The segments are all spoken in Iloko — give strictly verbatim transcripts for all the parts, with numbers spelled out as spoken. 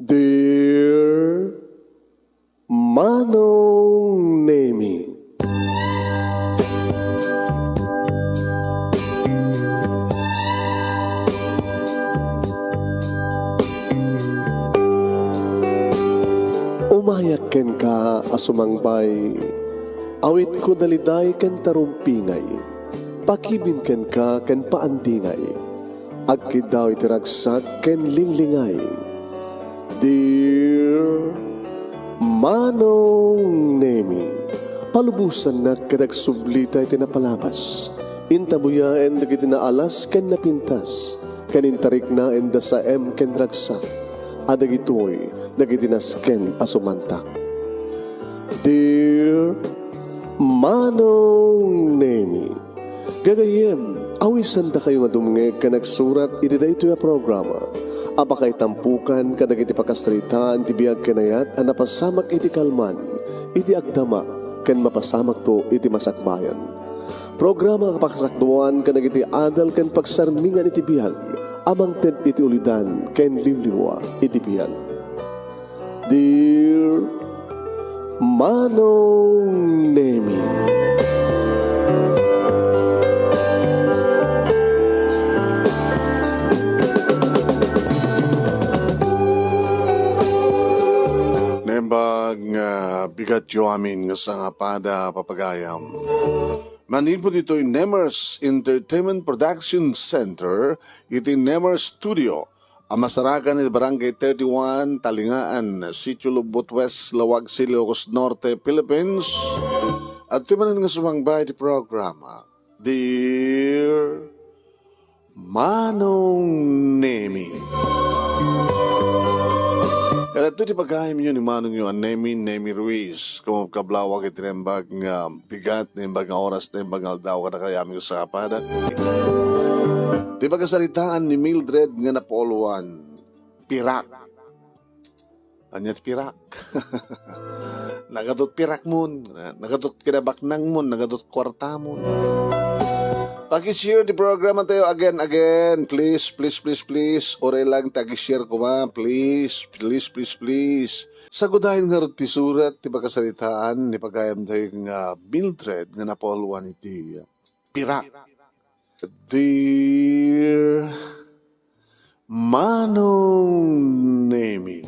Dear Manong Nemi. Umayak kenka a sumangbay, awitko daliday ken tarumpingay, pakibin kenka ken paandingay, agkiddaw iti ragsak ken linglingay. Dear Manong Nemi, palubosannak ket agsublita iti napalabas. Intabuyaen dagiti naalas ken napintas, ken intariknaenda saem ken ragsak, a dagitoy dagiti nasken a sumantak. Dear Manong Nemi, gagayyem, awisandakayo nga dumngeg ken agsurat iti daytoy a programa a pakaitampukan kadagiti pakasaritaan ti biag ken ayat a napasamak iti kalman, iti agdama, ken mapasamakto iti masakbayan. Programa a pakasakduan kadagiti adal ken pagsarmingan iti biag a mangted iti ulidan ken liwliwa iti biag. Dear Manong Nemi. Naimbag nga bigatyo amin nga sangapada, papagayam. Manipud ditoy Nemers Entertainment Production Center, iti Nemers Studio, a masarakan iti Barangay thirty-one, Talingaan, Sitio Lubot West, Laoag, Ilocos Norte, Philippines. Adtoy manen nga sumangbay iti programa, Dear Manong Nemi. Kadagitoy ti pagayamyo ni manongyo a Nemi, Nemi Ruiz. Kumabkablawak iti naimbag nga bigat, naimbag nga oras, naimbag nga aldaw, kadakayo amin nga sangapada. Ti pakasaritaan ni Mildred nga napauluan, pirak. Ania ti pirak? Nagadot pirakmon, nagadot kinabaknangmon, nagadot kuartamon. Paki-share ti programa tayo again, again. Please, please, please, please. Uray lang ti agi-share koma. Please, please, please, please. Sagudayen ngarud ti surat ti pakasaritaan ni pagayam tayo nga Mildred nga napauluan iti pirak. Dear Manong Nemi.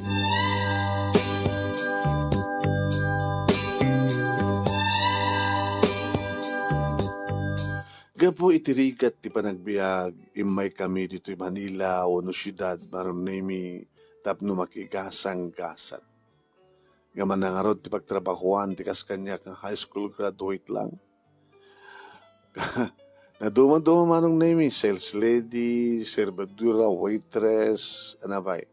Gapu iti rigat ti panagbiag, immay kami ditoy Manila wenno siudad, Manong Nemi, tapno makigasanggasat. Nga manangarud ti pagtrabahoan ti kas kaniak nga high school graduate lang. Naduma-duma, Manong Nemi, sales lady, servidora, waitress, ania pay.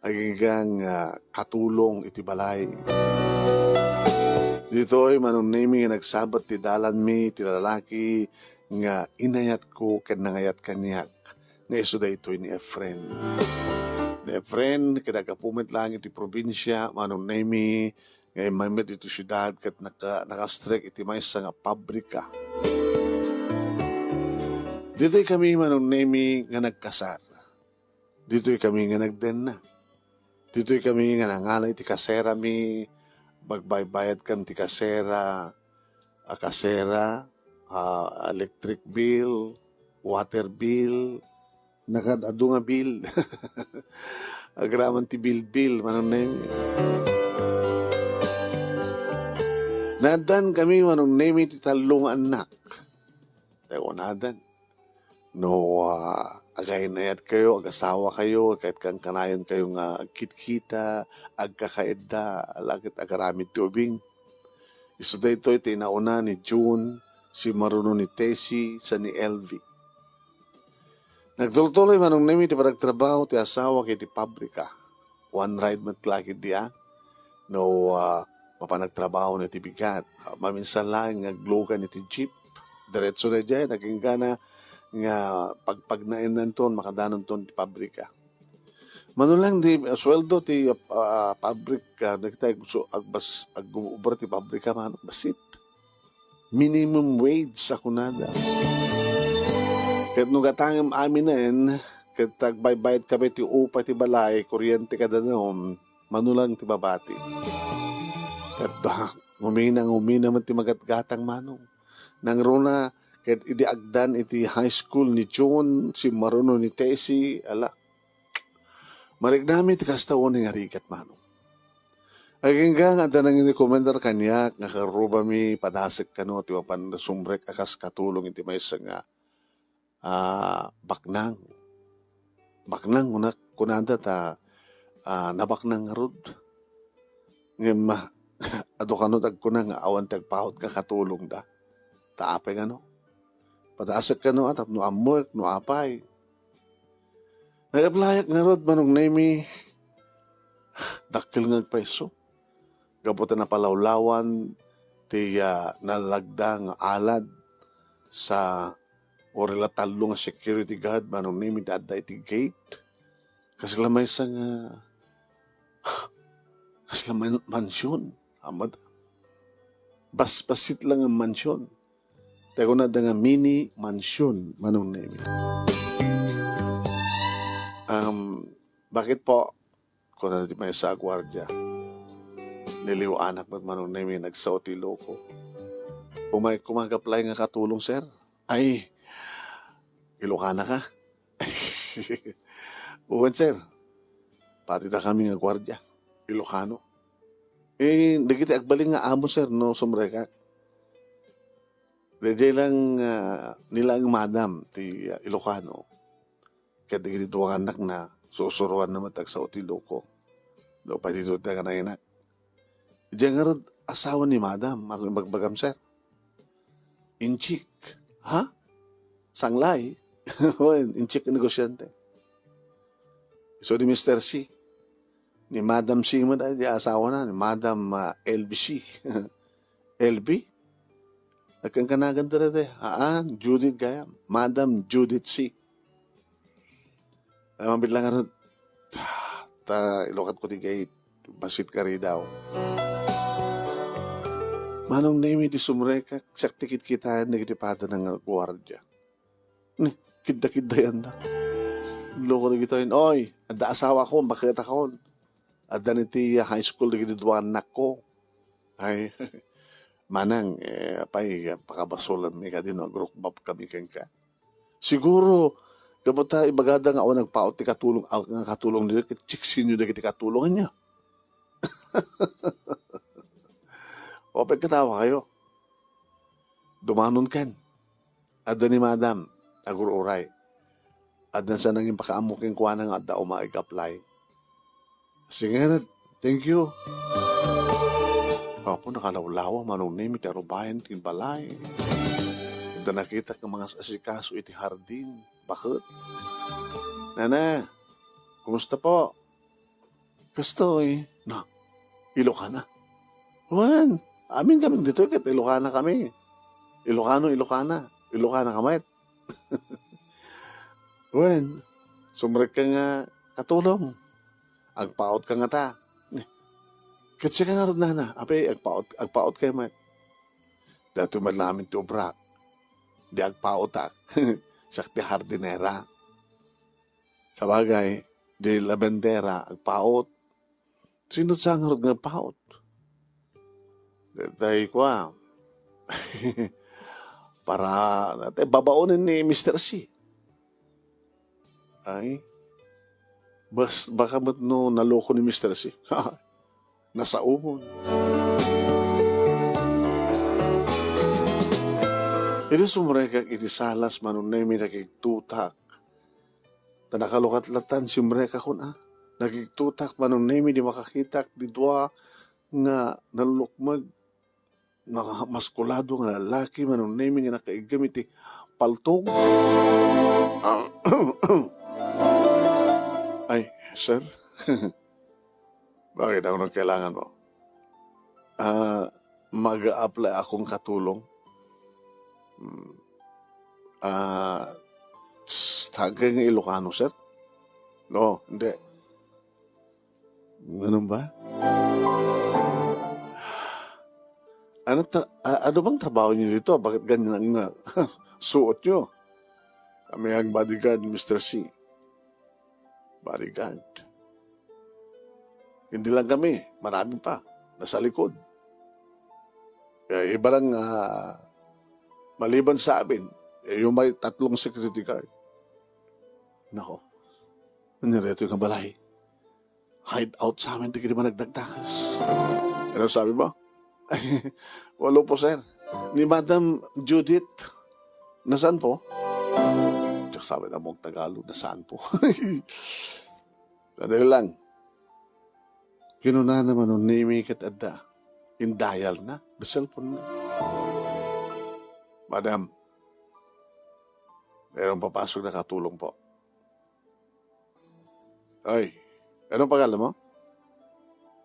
Agingga nga katulong iti balay. Ditoy, Manong Nemi, nga nagsabat ti dalanmi ti lalaki nga inayatko ken nangayat kaniak. Nga isu daytoy ni Efren. Ni Efren, ket aggapu met laeng iti probinsia, Manong Nemi, nga immay met iti siudad ket naka-, nakastrek iti maysa nga pabrika. Ditoy kami, Manong Nemi, nga nagkasar. Ditoy kami nga nagdenna. Ditoy kami nga nangala iti kaserami, magbaybayad kami ti kasera, a kasera, a, electric bill, water bill, nakaad-adu nga bill. Agraman ti bilbil, Manong Nemi. Naaddan kami, Manong Nemi, ti tallo nga annak. Tay kunadan. No, ah, againayat kayo, agasawa kayo, ket kankanayon kayo nga agkitkita, agkakaedda, ala ket agaramid ti ubing. Isu daytoy ti inauna ni June, si Maruno, ni Tessie, sa ni Elvie. Nagtuloy-tuloy, Manong Nemi, ti panagtrabaho ti asawa iti pabrika. One ride met la ketdi, ah. No, ah, mapan nagtrabaho na iti bigat. Ah, maminsan laeng nga aglugan iti jeep. Diretso na diay, nagingga na nga pagpagnaennanton, makadanonton ti pabrika. Mano lang di, ah, sueldo ti, ah, pabrika, nagita, so, agbas-, agobra ti pabrika, mano, bassit. Minimum wage a kunada. Ket no gatangem aminen, ket agbaybayadkami ti upa ti balay, kuryente ken danum, mano lang ti mabati. Ket, ah, ngumina, ngumina met ti magatgatang, Manong. Nangruna, ket idi agdan iti high school ni June, simmaruno ni Tessie, ala, mariknami ti kasta unay nga rigat, Manong. Agingga nga adda nangirekomendar kaniak nga karrubami, padasek kano ti mapan sumrek a kas katulong iti maysa nga, ah, baknang. Baknang, kunak-, kunada ta, ah, nabaknang ngarud. Ngem, ah, adu kano ti agkuna nga awan ti agpaut nga katulongda. Ta apay ngano? Padasek kano a tapno ammoek no apay. Nag-applyak ngarud, Manong Nemi, dakkel nga agpayso. Gapu ta napalawlawan ti, ah, nalagda nga alad sa uri la tallo nga security guard, Manong Nemi, ti adda iti gate. Kasla maysa nga, kasla man-, mansion. Amat, basbasit lang nga mansion. Tayo na da nga mini mansion, Manong Nemi. Um, bakit po? Kuna ti maysa a guardia. Niliw-anak met, Manong Nemi, nagsao ti loko. Umay kumagaplay nga katulong, sir. Ay, Ilocana ka? Wen, sir. Pati da kami nga guardia. Ilocano. Eh, dagiti agbalin nga amo, sir, no, sumrekak. Daydiay lang, ah, ni lang madam ti, ah, Ilocano. Ket dagiti dua nga annakna, susuroanna met agsao ti loko. No, pay dito ti nanginanak. Diay ngarud asawa ni madam, ako ibagbagam, sir. Inchik. Ha? Sanglay? Wen, inchik negosyante. So, ni Mister C. Ni Madam C met, ay, di asawa na, ni Madam, ah, L B C. L B? Nagkankanagan dayta, haan, Judith gayam. Madam Judith C. Ay, mabit lang, ano, ta, ilukat ko ti gate. Basit kari daw. Manong Nemi ti sumrekak, siak ti kitkitaen dagiti pada nga guardia. Ni, kidda-kiddayanna. Loko dagitoy, "Oy, adda asawakon, bakketakon. Adda iti high school dagiti dua annakko." Ay, manang, eh, apay, pakabasolanmi kadi no agrukbab kami kenka. Siguro, gapu ta ibagada nga awan nagpaut ti katulong, a-, nga katulong dita, ket chiksinyo dagiti katulonganyo. O, pagkatawa kayo. Dumanon ken. Adda ni Madam, agur-uray. Adda sa nangin pakaammo kenkuana nga adda umaig apply. Sige na, thank you. Apo, nakalawlawa, Manong Nemi, ti arubayan ti balay. Adda nakitak nga mangas-asikaso iti hardin. Bakit? Nana, kumusta po? Kastoy. Na, Ilocana. Wen, amin kami ditoy ket Ilocana kami. Ilocano, Ilocana. Ilocana ka met. Wen, sumrek ka nga katulong. Agpaut ka ngata. Ket siak ngarud, nana, apay agpaut, agpaut ka met. Daytoy met lamin ti obrak. Di agpautak. Siak ti hardinera. Sabagay, di labendera, agpaut. Sino sa ngarud nga agpaut? Daytoy kua. Para, daytoy babaonen ni Mister C. Ay, bas-, baka met no naloko ni Mister C. Nasaomon. Idi sumrekak iti salas, Manong Nemi, nakigtutak. Ta nakalukat latan, simrekakon a. Nakigtutak, Manong Nemi, di makakitak di dua nga nalulukmeg. Nakamaskulado nga lalaki, Manong Nemi, nga nakaiggem iti paltog. Ay, sir? Bakit, ano nang kailangan mo? Ah, mag-a-apply akong katulong. Hmm. Ah, s-, tagay nga Ilocano, sir? No, hindi. Ganun ba? Ano tra-, a-, ano bang trabaho niyo dito? Bakit ganyan ang, ah, suot niyo? Kami ang bodyguard ni Mister C. bodyguard. Hindi lang kami, marami pa, nasa likod. Kaya iba lang, ah, maliban sa amin, eh, yung may tatlong security guard. Nako, ano reto yung balay? Hideout sa amin, di kini managdagdakas. Ano sabi mo? Walo po, sir. Ni Madam Judith, nasaan po? Tsaka sabi na mong Tagalog, nasaan po? Sandali lang. Kinuna naman ni Nemi ket adda. In-dial na, the cellphone na. Madam, mayroong papasok na katulong po. Ay, anong pangalan mo?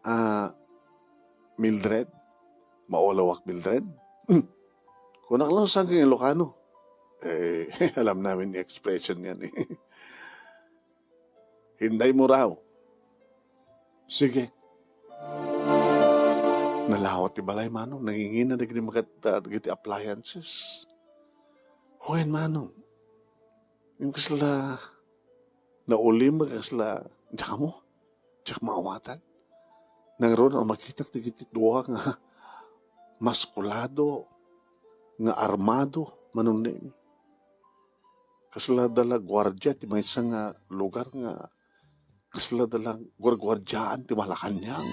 Ah, Mildred? Maulawak, Mildred? Hmm. Kunak lang sa akin Ilocano. Eh, alam namin yung expression yan eh. Hinday mo raw. Sige. Nalawat ti balay, Manong. Nangingina dagiti makat-, dagiti appliances. Wen, Manong. Yung kasla, naulim, kasla, diak mo, diak maawatan. Nang ron, ang makitak dagiti dua nga maskulado, nga armado, Manong Nemi. Kasla dala guardia ti maysa nga lugar nga kasla dala guarguardiaan ti Malacañang.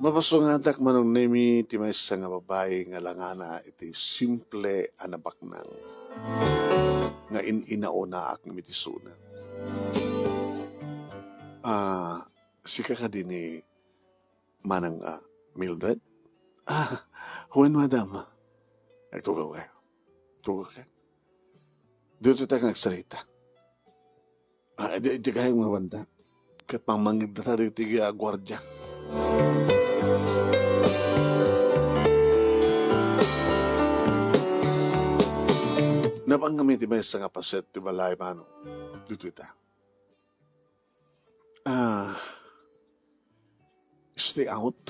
Mapasungatak, Manong Nemi, ti maysa nga babai nga langana iti simple a nabaknang nga in-inaonaak ngem iti suna. Ah, sika kadi ni Manang, ah, Mildred? Ah, wen, madam. Agtugaw kayo. Tugaw kayo. Dito tayo nagsarita. Ah, di, di kayo mga banda. Ket mangmangngegda ta dagiti, ah, guardia. Napan kami ti maysa nga paset ti balay, Manong. Dito ita. Ah, stay out.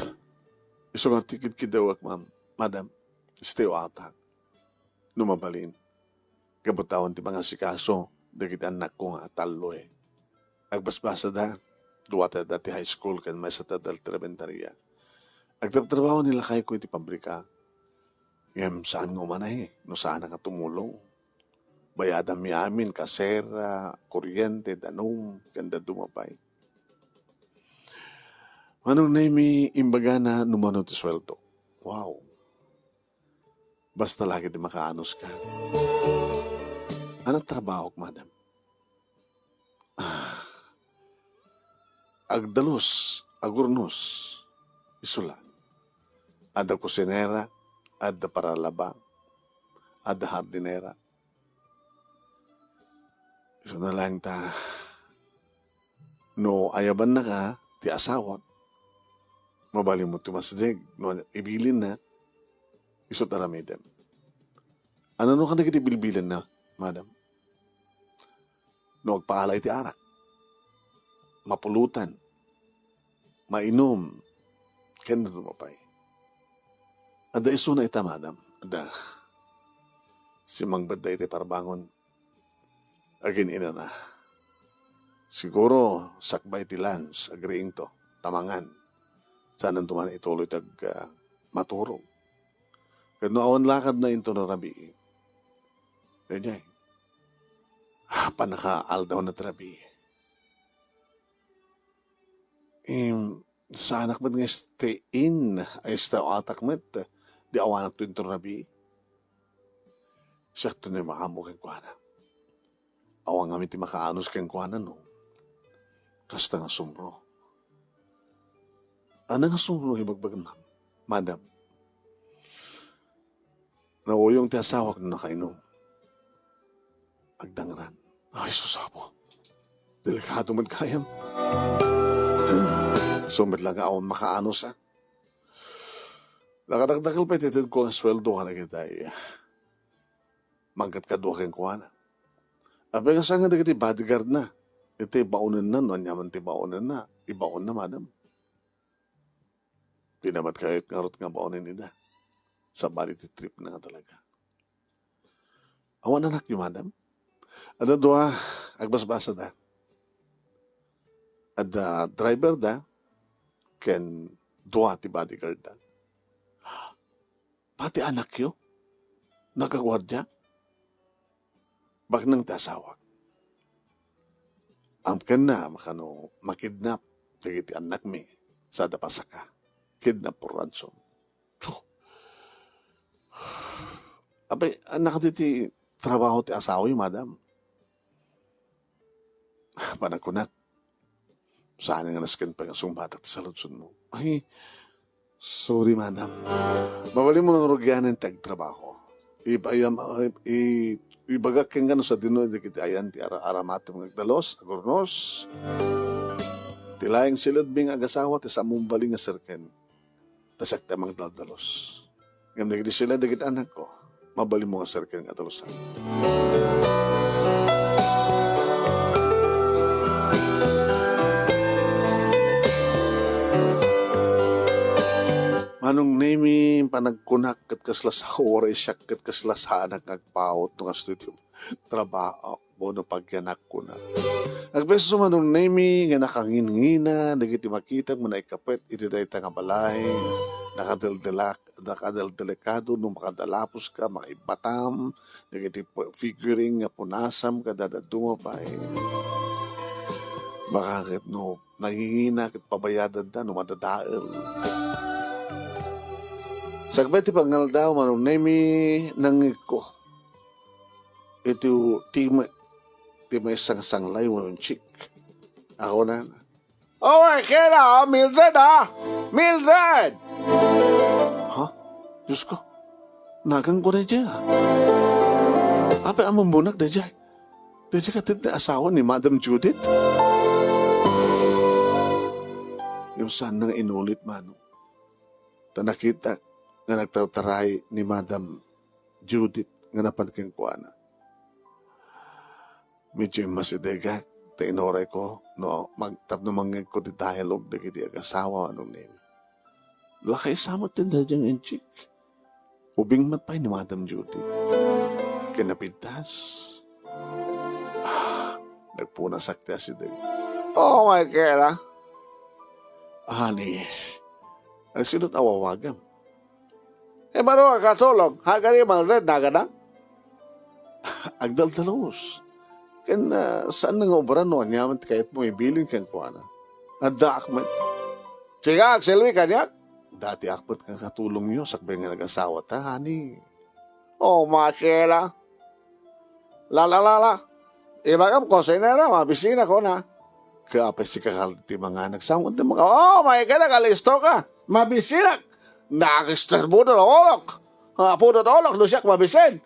Isu nga ti kidkidawak, ma'am. Madam, stay out, ha? No mabalin. Gapu ta awan ti mangasikaso dagiti annakko nga tallo, eh. Agbasbasada, duata da ti high school ken maysada ti elementarya. Agtrabtrabaho ni lakayko iti pabrika. Ngem saan nga umanay no saanak a tumulong. Bayadanmi amin, kasera, kuryente, danum, ken dadduma pay. Manong Nemi, imbagana no mano ti sueldo. Wow. Basta lagi ti makaanos ka. Ano trabahok, madam? Ah, agdalus, agurnos, isu lang. Adda kusinera, adda paralaba, adda hardinera. Isu na lang ta. No ayabannaka ti asawak, mabalin mo ti masdeg. No ibilinna, isu ti aramidem. Ano no kadagiti bilbilenna, madam? No agpaala iti arak, mapulutan, mainum, ken dadduma pay. Adda isuna ita, madam. Adda. Simangbetda iti parbangon. Agin-inana. Siguro, sakbay ti lunch, agriingto, tamangan. Saan man ituloy ti ag-, ah, maturog. Ket no awan lakadna inton rabii, daydiay. Ah, pannakaaldawna ti rabii. Em, saanak met nga stay in, ay stay out-ak met, di awanak to inton rabii. Siakto ni maammo kenkuana. Awan ngamin ti makaanos kenkuana no kasta nga sumro. Ano nga sumro, ibagbagam, ma'am? Madam, nauyong ti asawak no nakainum. Agdangran. Ay, sus, Apo. Delikado man gayam. Sumet lang nga awan makaanos, ah. Nakadakdakkel pay ti itedko nga sueldo kadagitay. Mangkatkadua kenkuana. Apay nga saan nga dagiti bodyguard na? Iti baonenna, no aniaman ti baonenna, ibaonna, madam. Di na met kayat ngarud nga baonen ida. Sabali ti trip na nga talaga. Awan anakyo, madam? Adda dua, agbasbasada. Adda driver da, ken dua ti bodyguard da. Pati anakyo, nagaguardia. Baknang ti asawak. Amkenna, makano, makidnap, dagiti annakmi, sada pasaka. Kidnap for ransom. Apay, anak, diti trabaho ti asawi, madam? Panagkunak, saan nga nasken pay nga sungbatak ti saludsodmo. Ay, sorry, madam. Mabalinmo nga rugianen ti agtrabaho. Ibayam, i-, ibagak kenka no sadino dagiti ayan ti ara-, aramatem nga agdalus, agurnos. Ti laeng siledmi nga agasawa ti sammom balin nga serken. Ta siak ti mangdaldalus. Ngem dagiti sila dagiti anakko, mabalinmo nga serken nga dalusan. Manong Nemi, panagkunak ket kasla sa-, uray siak ket kasla saanak nga agpaut no kastoy ti trabaho. Bono pagyanak, kuna. Agbeso Manong Nemi nga nakangingina dagiti makitam nga naikapet iti dayta nga balay, nakadeldelak, nakadeldelikado no makadalapuska, makaibbatam dagiti pu-, figuring nga punasam kada dadduma pay. Baka ket no nangingina ket pabayadanda no madadael. Sakbay ti pangaldaw, Manong Nemi, nangngegko. Iti ti may, ti may sangsanglay wenno inchik. Ako na. Oh, ay kera, ah, Mildred, ah! Mildred! Ha? Diyos ko, nagan ko na dyan, ah. Apay a mumbunak na dyan? Dyan ka ti asawa ni Madam Judith? Yung saan nga inulit, Manong. Ta nakitak nga nagtartaray ni Madam Judith nga napan kenkuana. Medyo immasidegak ta inurayko no mag-, tapno mangngegko ti dialogue dagiti agasawa, Manong Nemi. Lakay sa met ti daydiay nga inchik. Ubing met pay ni Madam Judith. Kinapintas. Ah, nagpunasak ti asideg. Oh, my God, ah. Ani, ay, sino ti awawagam? Eh, baro a katulong, hagari Mildred, nagana? Agdaldalus. Ken, ah, saan nga obra no aniaman ti kayatmo ibilin kenkuana? Addaak met. Sika, agsilbi kaniak? Dati ak met nga katulongyo, sakbay nga nagasawa ta, honey. Oh, makera. La, la, la, la. Ibagam, kusinera, mabisinak, kuna. Kaapay sika, kal-, ti manganak, saan ti maka-, oh, makera, kalisto ka. Mabisinak. Nakistorbo na olok. Apo na olok, no siak mabisin.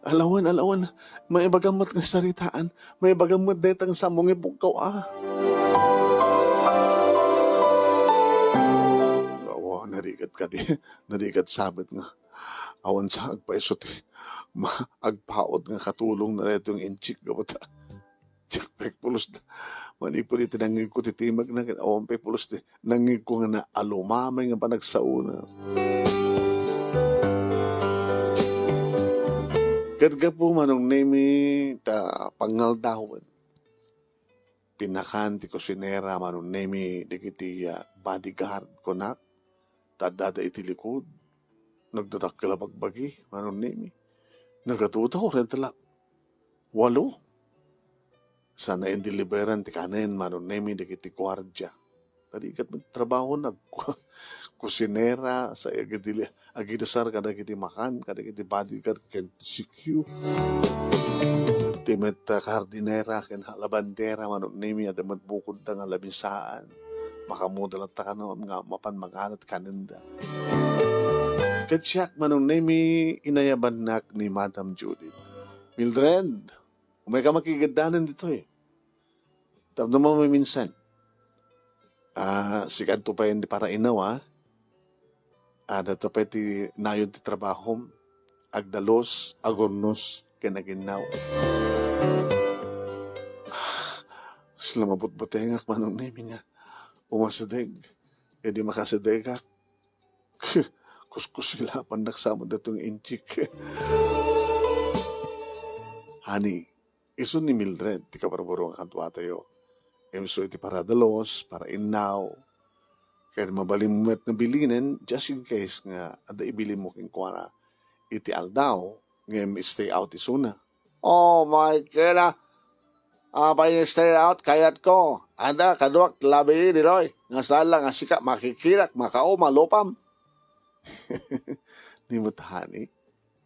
Alawan, alawan. Maibagam met nga saritaan. Maibagam met dayta nga sammong ipukkaw, ah. Awa, narigat kadi. Narigat sabit nga. Awan sa agpayso ti ma-, agpaut nga katulong na daytoy nga inchik gapu ta. Diak pay pulos da. Manipud iti nangngegko ti timagna, ket awan pay pulos ti nangngegko nga naalumamay nga panagsaona. Ket gapu, Manong Nemi, ta pangaldawen, pinakan ti kusinera, Manong Nemi, dagiti, ah, bodyguard, kunak, ta addada iti likud. Nagdadakkel a bagbagi, Manong Nemi. Nagatudo, renta la. Walo. Sana indeliveran ti kanen, Manong Nemi, dagiti guardia. Tadi ket trabahona, kusinera, sa agidili-, agidasar kadagiti makan, kadagiti bodyguard, ken C Q. Ti met, ah, kardinera, ken labandera, Manong Nemi, adda met bukodda nga lamisaan. Makaammoda latta kano nga mapan mangan ti kanenda. Ket siak, Manong Nemi, inayabannak ni Madam Judith. Mildred, umayka makigiddanan ditoy. Tapno maminsan. Ah, sikanto pay indi para inaw, ah. Adda pay ti nayon ti trabahom, agdalus, agurnos, ken aginnaw. Ah, sila mabutbutengak, Manong Nemi, nga umasideg. Idi makasidegak, kuskusilapannak sa met daytoy nga inchik. Honey, Isu ni Mildred ti kaburburo nga kaduatayo. Isu iti paradalos, parainnaw, ken mabalin met nga bilinen, just in case nga adda ibilin mo kenkuana iti aldaw, ngem stay out isuna. Oh my God, ah. Apay nga stay out, kayatko. Adda, kaduak, labi, Diloy. Nga saan lang nga sika, makikirak, makauma, lupam. Ni met, honey.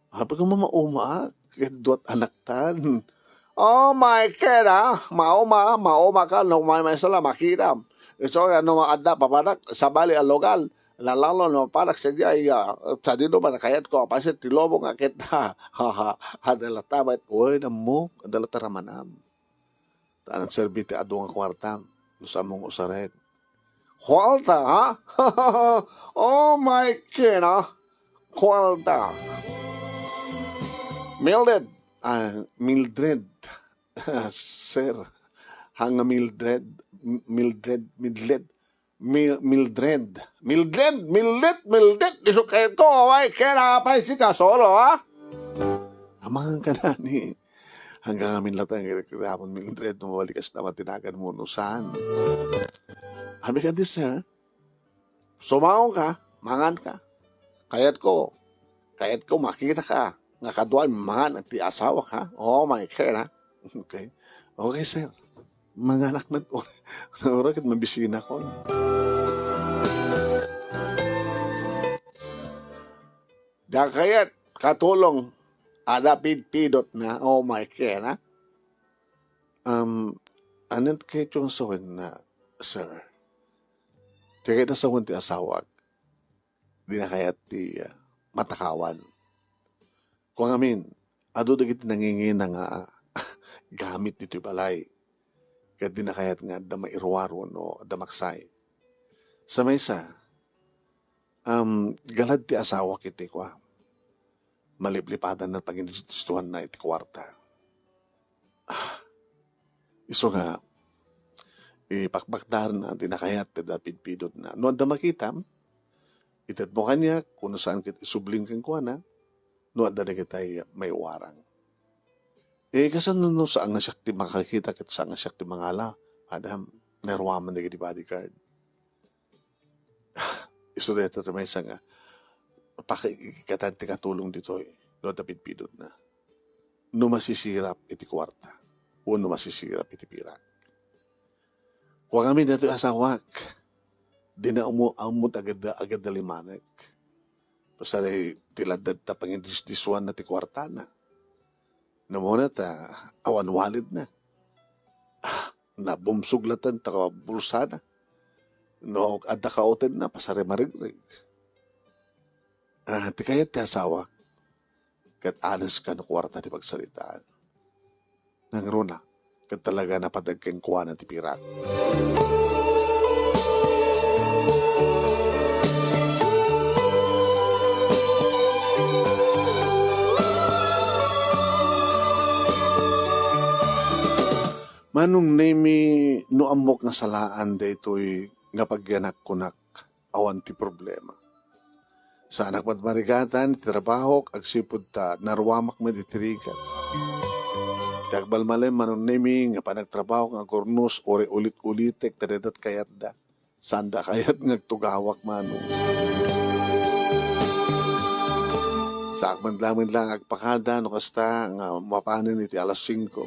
Apay nga mamauma, ah. Ket duat anaktan. Oh my God, ah. Mauma, mauma ka, no, may, may sala, makiram. Isu nga, no, adda, papanak, sabali a lugal. Lalalo no, para sa diay, ah, sa dino man kayatko, apay sa ti lubong nga ket, ha, ha, ha, adda latta met, uy, nammo, adda latta ramanam. Ta nagserbi ti adu nga kuartam, no, sa mong usarek. Kuarta, ha? Oh my God, ah. Kuarta. Mildred, ah, Mildred, sir. Hanga Mildred, M-, Mildred, Mildred. Mil-, Mildred. Mildred, Mildred, Mildred, isu kayatko, apay ket apay sika solo, ha? Amangan ka na ni, hanggang amin latta nga iramon, Mildred, no mabalikas na matinagan mo, no saan. Abi ka di, sir, sumango ka, mangan ka. Kayatko, kayatko makita ka, nga kaduay mangan ti asawak, ha? Oh my God, ha? Okay. Okay, sir. Manganak met, ora ket mabisinakon. Diak kayat, katulong, adda pidpidot na, oh my God, ha? Um, anet kayat yung sawen na, sir? Ti kayat a sawen ti asawak, dina kayat ti, ah, matakawan. Kuan ngamin, adu dagiti nangingina nga gamit ditoy balay. Ket dina kayat nga adda mairuaro no adda maksay. Sa maysa, um, galad ti asawak iti kua, maliplipadan na pagindisdistuanna iti kuarta. Ah, isu nga, ipakpakdarna ti nakayat ti adda pidpidotna. No adda makitam, itedmo kaniak, wenno saan ket isublim kenkuana, no adda dagitay maiwarang. Eh, kasano no saan nga siak ti makakita ket saan nga siak ti mangala? Madam, naruaman dagiti bodyguard. Isu dayta ti maysa nga pakikatan ti katulong ditoy no adda pidpidotna. No masisirap iti kuarta, wenno masisirap iti pirak. Kuan ngamin daytoy asawak, dina ummo-, ammo ti agad-, agad-, limanek. Pasay ti laddad ta pangindisdisuanna ti kuartana. Namuna ta awan walidna. Ah, nabumsog latta ta bulsana. No adda kautedna, pasay marigreg. Ah, ti kayat ti asawak, ket honest ka no kuarta ti pagsaritaan. Nangruna, ket talaga napadag kenkuana ti pirak. Manong Nemi, no ammok nga salaan daytoy nga pagyanak kunak, awan ti problema. Saanak met marigatan iti trabahok agsipud ta naruamak met iti rigat. Ti agbalmalem, Manong Nemi, nga panagtrabahok nga agurnos, uray ulit-ulitek ta dayta ti kayatda. Saanda kayat nga agtugawak, Manong. Saak man laeng nga agpakada no kasta nga mapanen iti alas singko.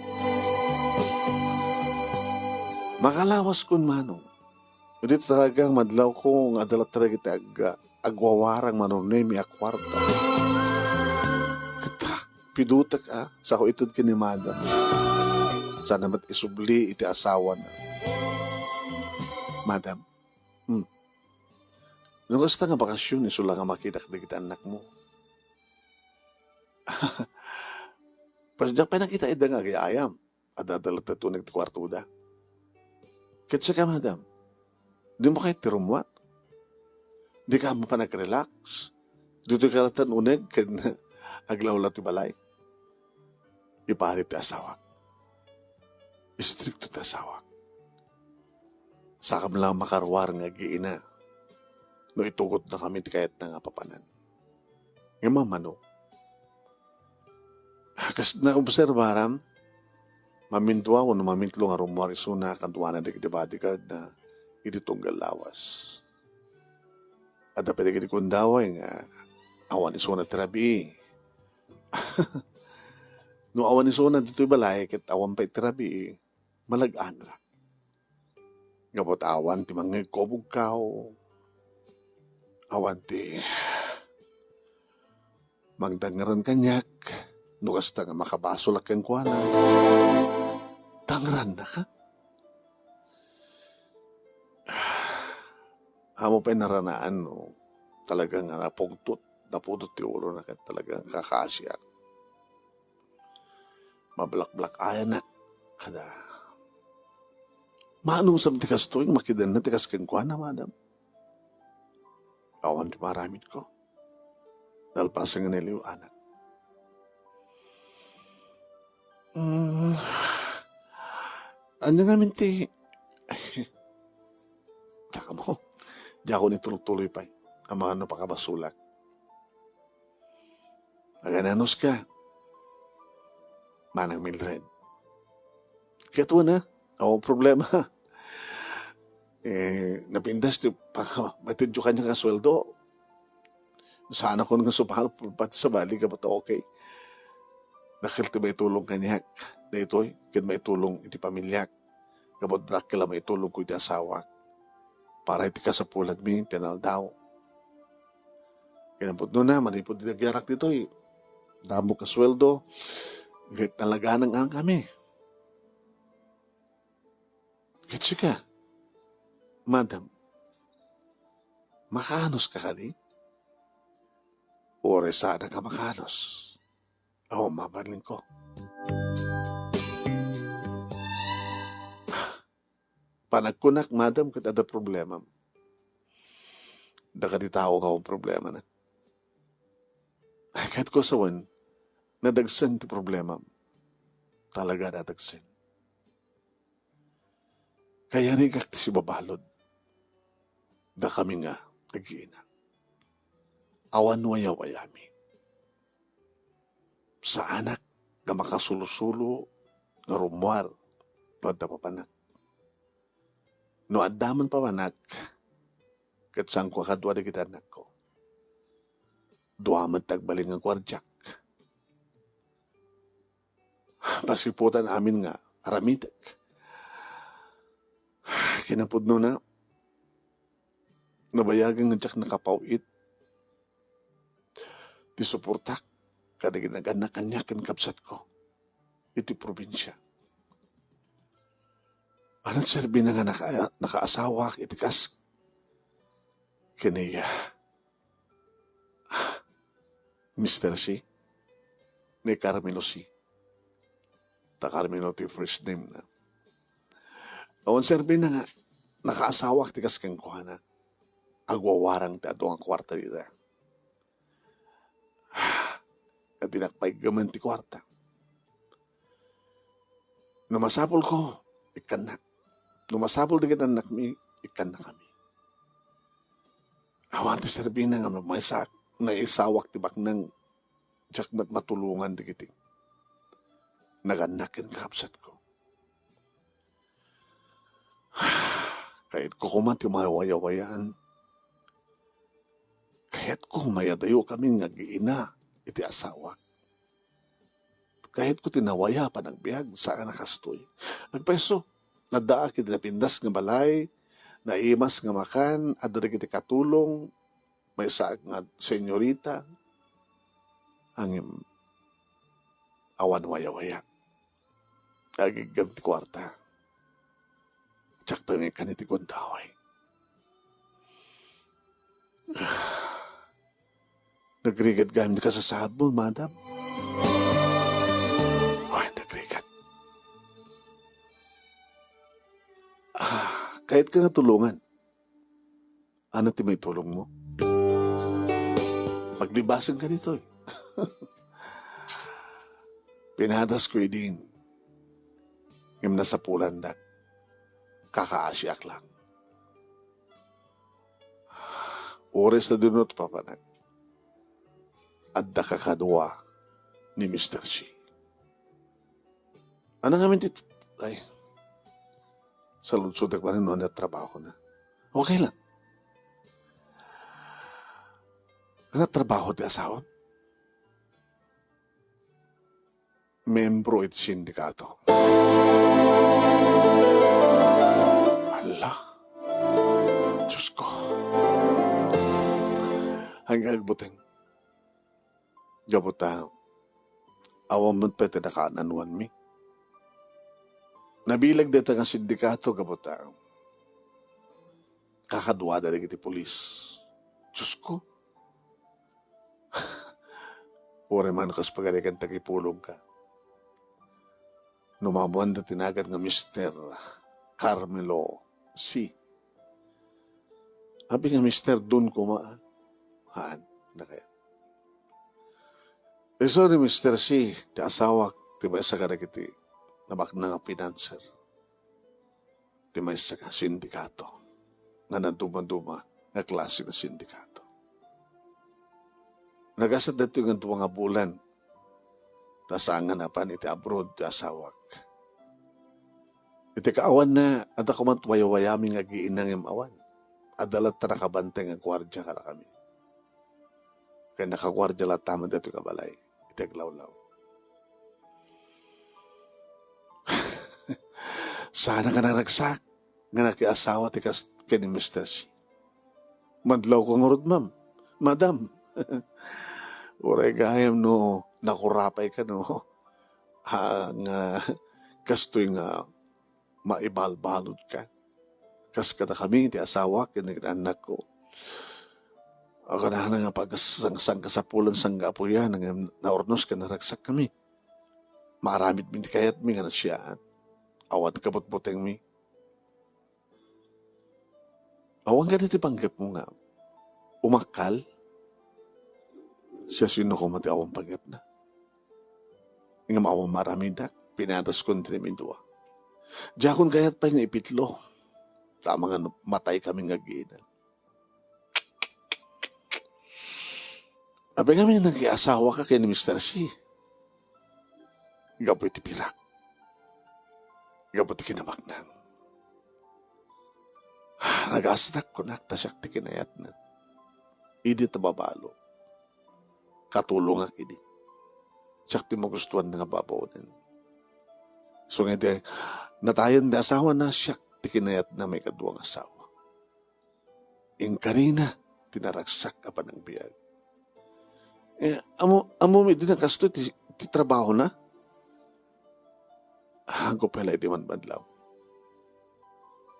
Makalawaskon, Manong. Idi talaga nga madlawko nga adda latta dagiti ag-, agwawarang, Manong Nemi, a kuarta. Ket, ah, pidutek, ah, sao ited ken ni Madam. Saan met isubli iti asawana. Madam, hmm. No kasta nga bakasyon, isu la nga makitak dagiti annakmo. Pas diak pay nakita ida nga agay-ayam. Adda, adda latta ti uneg ti kuartoda. Ket sika, Madam, dimo kayat ti rummuar? Dika ammo panag-relax? Ditoy ka latta uneg ken aglawlaw ti balay. Iparit ti asawak. Istrikto ti asawak. Saakam la makaruar nga agiina no itugotnakami ti kayatna nga papanan. Ngem mamano, kas naobserbaram, mamindua wenno mamitlo nga rummuar isuna kaduana dagiti bodyguard na iti tunggal lawas. Adda pay dagiti gundaway nga awan isuna ti rabii. No awan isuna ditoy balay ket awan pay ti rabii, malag-anrak. Ngem awan ti mangngegkubogkaw, awan ti mangdangngeren kaniak, no kasta nga makabasolak kenkuana, dangrannaka. Amo pay naranaan no talaga nga napungtot, napudot ti ulona ket talaga nga kakaasiak. Mablakblak-ayanak kada. Mano sa ti kastoy, makidanna ti kas kenkuana, madam. Awan ti maaramidko. Nalpasen nga naliw-anak. Mm. Ania ngamin ti, takmo, diakon ituloy-tuloy pay. Amangan no pakabasolak. Agananos ka, Manang Mildred. Ket wen a, awan problema. Eh, napintas ti paka-, matedyo kaniak nga sueldo. Saan a kon nga sumaro pati sabali ka, but okay. Dakkel ti maitulong kaniak daytoy, ket maitulong iti pamiliak. Gapu dakkel a maitulongko iti asawak. Para iti kasapulanmi, ti naldaw. Kinapudnona, manipud ti nagyarak ditoy, damo ka sueldo, ket nalaganan kami. Ket sika, madam, makanos ka kadi? Uray saan a ka makanos. Awan mabalinko. Panagkunak, madam, ket adda problemam. Dakadi tao nga awan problemana. Ay, ket ko sawen, nadagsen ti problemam. Talaga nadagsen. Kayarigak ti sibabalud. Dakami nga agiina. Awan wayawayami. Saanak nga makasulosulo nga rummuar no adda papanak. No adda man papanak, ket saanko a kadua dagiti annakko. Dua met ti agbalin nga guardiak. Pasiputan amin nga aramidek. Kinapudnona, nabayagen nga diak nakapaw-it ti suportak kadagiti nagannak kaniak ken kabsatko iti probinsia. Ania ti serbina nga naka-, nakaasawak iti kas-, ken ni, ah, Mister C, ni Carmelo C. Ta Carmelo ti first name na. Awan serbina nga nakaasawak ti kas kenkuana. Agwawarang ti adu nga kuarta dita. Nga dinak paiggamen ti kuarta. No masapulko, ikkannak. No masapul dagiti annakmi, ikkannakami. Awan ti serbina nga maysa-, naisawak ti baknang, diak met matulongan dagiti nagannak ken kakabsatko. Kayatko koma ti mawayawayaan. Kayatko mayadayo kami nga agiina iti asawak. Kayatko ti nawaya a panagbiag, saan a kastoy. Agpayso, addaak iti napintas nga balay, naimas nga makan, adda dagiti katulong, maysaak nga senyorita, ngem awan wayawaya. Agiggam ti kuarta. Diak pay maikkan iti gundaway. Nagrigat gayam ti kasasaad mo, madam? Wen, nagrigat. Ah, kayatka nga tulongan. Ania ti maitulongmo? Paglibasen ka ditoy. Pinadasko idin. Ngem nasapulandak. Kakaasiak lang. Uray sadino ti papanak, addaka kadua ni Mister C. Ania ngamin ti, ay, saludsodek manen no ania trabahona. Okay lang. Ania trabaho ti asawam? Membro iti sindikato. Hala. Diyos ko. Hanggang agbuteng. Gapu ta, awan met pay ti nakaananuanmi. Nabileg dayta nga sindikato gapu ta, kakaduada dagiti pulis. Diyos ko. Uray man kas pagarikan tagipulongka. No mamuanda ti nagan nga Mister Carmelo C. Abi nga Mister Don koma, a? Haan, na kaya. Isu ni Mister C, ti asawak, ti maysa kadagiti nabaknang nga financer. Ti maysa nga sindikato, nga naduma-duma nga klase nga sindikato. Nagasat daytoy nga dua nga bulan, ta saan nga napan iti abroad ti asawak. Iti kaawanna, adda koma ti wayawayami nga agiina ngem awan. Adda latta nakabantay nga guardia kadakami. Ket nakaguardia latta met daytoy nga balay iti aglawlaw. Saan a naragsak nga nakiasawa ti kas-, ken ni Mister C. Madlawko ngarud, ma'am. Madam, uray gayam no nakurapay ka, no? Ha, nga kastoy nga maibalbalod ka. Kas kadakami ti asawak ken dagiti annakko. Akunana nga pag-, sang-, sangkasapulan, sangkaapuyan, nga naurnos ken naragsak kami. Maaramidmi ti kayatmi nga nasiaat. Awan kabutbutengmi. Awan kadi ti panggepmo nga umakal? Siasino koma ti awan panggepna? Ngem awan maaramidak, pinataskon ti namindua. Diakon kayat pay nga ipitlo. Tama nga matay kami nga agiina. Apay ngamin nakiasawa ka ken ni Mister C? Gapu iti pirak? Gapu ti kinabaknang. Nagasdak kunak ta siak ti kinayatna. Idi ta babalo, katulongak idi. Siak ti magustuan nga babaonen. So nga iti natayen ti asawana, siak ti kinayatna maikadua nga asawa. Inkarina ti naragsak a panagbiag. Eh, ammo, ammom idi nga kastoy ti, ti trabahona? Haanko pay la idi madmadlaw.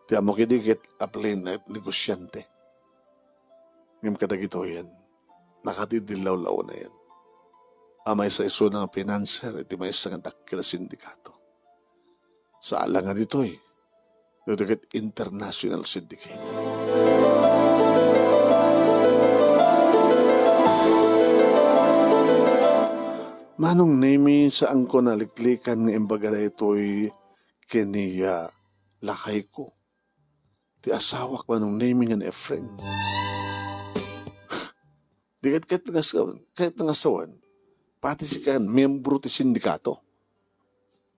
Ti ammok idi ket apli nga negosyante. Ngem kadagitoyen, nakadidillawlawnayen a maysa isuna nga financer iti maysa nga dakkel a sindikato. Saan la nga ditoy, ditoy ket international syndicate. Manong Nemi, saanko naliklikan nga imbaga daytoy ken ni, ah, lakayko. Ti asawak, Manong Nemi, nga ni Efren. Di ket, ket nga sawen, ket nga sawen, pati sika miyembro ti sindikato.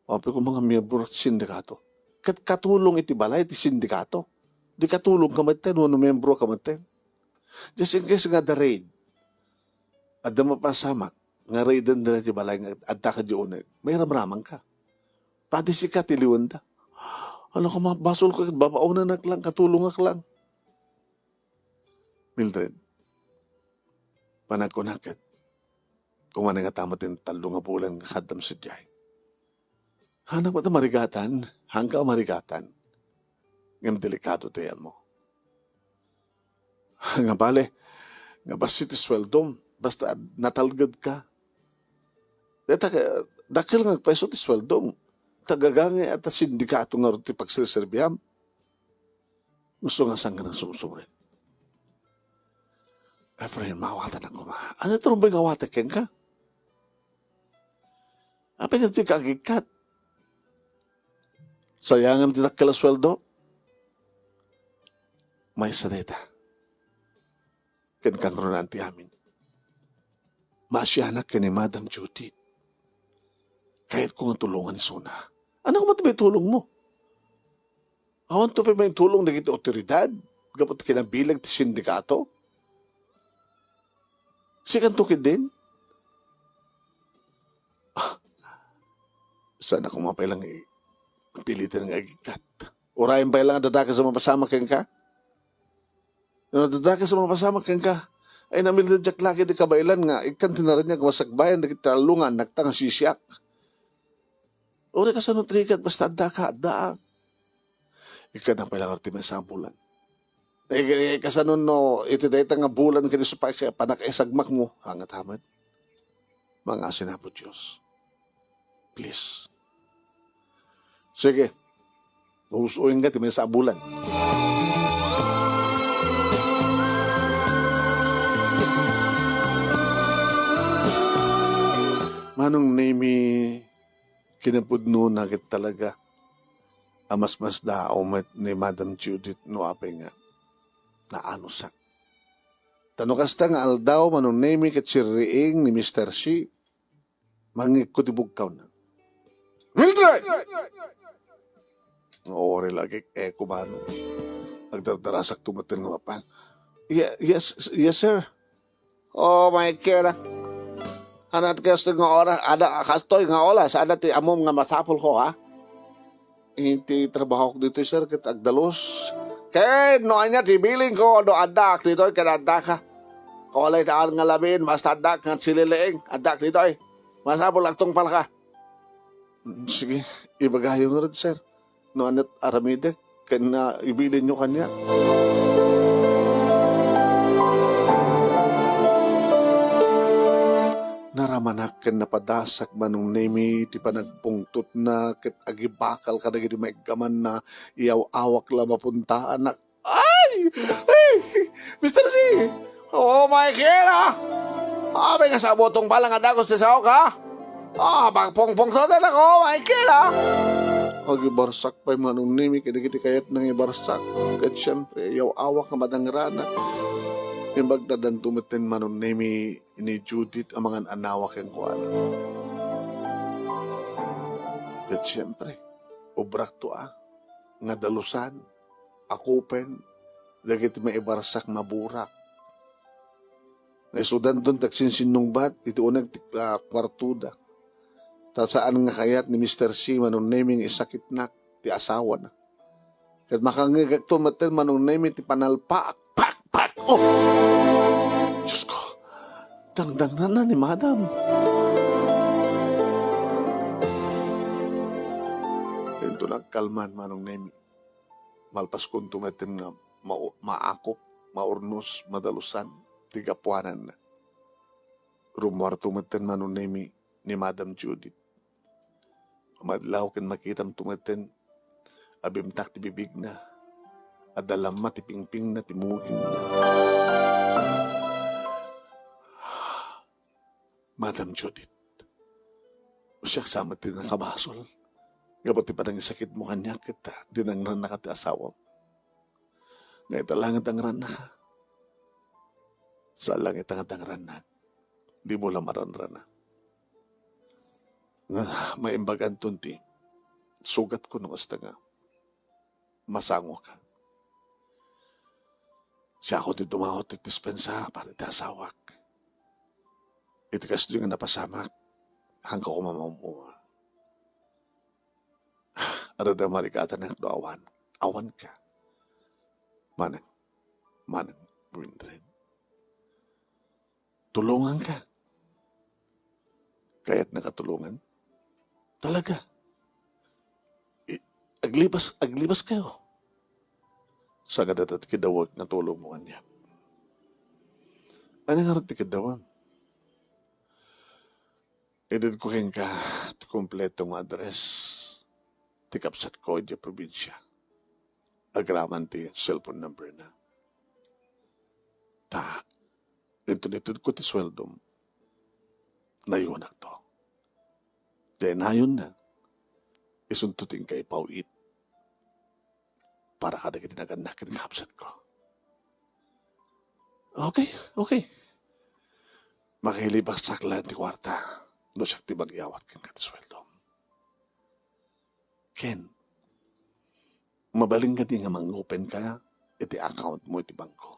Apay koma nga miyembro ti sindikato. Ket katulong iti balay ti sindikato. Di katulong ka metten wenno miyembro ka metten. Just in case nga adda raid, adda mapasamak, nga raiden dira ti balay nga adda ka di uneg, mairamramang ka. Pati sika ti liwenda. Ania koma, basol ko ket babaonanak lang, katulongak lang. Mildred, panagkunak ket, kumanay nga tama ti tallo nga bulan nga kaddam sadiay. Hanak met a marigatan, haanka a marigatan. Ngem delikado ti ayanmo. Nga bale, nga bassit ti sueldom, basta natalged ka. Deta, dakkel nga agpayso ti sueldom. Tagagangay a ta sindikato ngarud ti pagserserbiam. Gusto nga saan nga nagsumsumrek. Efren, maawatan koma. Ania ti rumbeng nga awatek kenka? Apay nga dika agikkat? Sayangem ti dakkel a sueldo? Maysa dayta. Ken kangrunaan ti amin. Maasianak ken ni Madam Judith. Kayatko nga tulongan isuna. Ania koma ti maitulongmo? Awanto pay maitulong dagiti awtoridad gapu ti kinabileg ti sindikato? Sikanto ketdin? Ah, saan a koma pay lang i-, piliten nga agikkat. Uray pay lang a dadakes a mapasamak kenka. No dadakes a mapasamak kenka, ay namilda diak lagi ti kabaelan nga ikkan ti naraniag nga masakbayan dagiti tallo nga annakta nga sisiak. Uray kasano ti rigat, basta addaka, addaak. Ikkan pay lang ti maysa a bulan. Eh, eh, kasano no iti dayta nga bulan ket isu pay ka-, pannakaisagmakmo, angatam met. Mangasin Apo Dios. Please. Sige. Maus-uyen ka ti maysa a bulan. Manong Nemi, kinapudnona ket talaga a masmasdaaw met ni Madam Judith no apay nga naanusak. Ta no kasta nga aldaw, Manong Nemi, ket sirriing ni Mister C, mangngegko ti bugkawna. "Mildred!" Nga uray la agek-eko, Manong. Agdardarasakto metten nga mapan. "Ye-, yes, yes, sir." Oh my God. Ania ti kastoy nga oras? Adda kastoy nga oras? Adda ti ammom nga masapulko, ha? Iti trabahok ditoy, sir, ket agdalus. Ken no ania ti bilingko, no addaak ditoy, ket addaka. Uray ti awan nga labiin, basta addaak nga sililiing, addaak ditoy. Masapul agtungpalka. Mm, sige, ibagayo ngarud, sir. No aniat aramidek, ken, ah, ibilinyo kaniak. Naramanak ken napadasak Manong Nemi ti panagpungtotna ket agibakal kadagiti maiggamanna, iyaw-awak la mapuntaanak. Ay! Ay! Mister C! Oh my God, ah! Apay nga sabutong pala nga dagus ti sao ka? Ah, pagpungpungtotan ako, oh my God, ah! Agibarsak pay Manong Nemi kadagiti kayatna nga ibarsak. Ket siempre, iyaw-awak nga madangranak. Imbag ta addanto metten Manong Nemi ni Judith a mangan-anawa kenkuana. Ket siempre, ubrakto a nga dalusan, akupen dagiti maibarsak maburak. Naisudanton ti agsinsinnungbat iti uneg ti, ah, kuartoda. Ta saan nga kayat ni Mister C Manong Nemi nga isakitnak ti asawana. Ket makangngegakto metten Manong Nemi ti panalpaak. Pak! Pak! Oh! Diyos ko, dangdangna ni Madam. Inton nagkalman Manong Nemi, malpaskonto metten nga mau-, maakop, maurnos, madalusan ti gapuananna. Rummuarto metten Manong Nemi ni Madam Judith. Madlaw ken makitamto metten a bimtak ti bibigna, adda lamma ti pingpingna, ti mugingna. Madam Judith, siak sa met ti nakabasol. Gapu ti panangisakitmo kaniak ket dinangrannaka ti asawam. Nga ita la nga dangrannaka. Saan la nga ita nga dangrannak, dimo la maranrana. Nga maimbag anton ti sugatko no kasta nga masangoka. Siakon ti dumawat ti dispensar para iti asawak. Iti kastoy nga napasamak, haanka koma maum-uma. Adda marigatanak no awan. Awanka. Manang, manang, Mildred. Tulonganka. Kayatnaka tulongan? Talaga? I-, aglibas, aglibas kayo. Sangad adda ti kiddawek nga tulongmo kaniak. Ania ngarud ti kiddawem? Itedko kenka ti kompleto nga address ti kabsatko idiay probinsia. Agraman ti cellphone number na. Ta, inton itedko ti sueldom, nayonakto. Dayta nayonna, isunto ti inka ipaw-it para kadagiti nagannak ken kabsatko. Okay, okay. Makailibaksak laeng ti kuarta no siak ti magyawat kenka ti sueldom. Ken, mabalin kadi nga mangopen ka iti account mo iti bangko?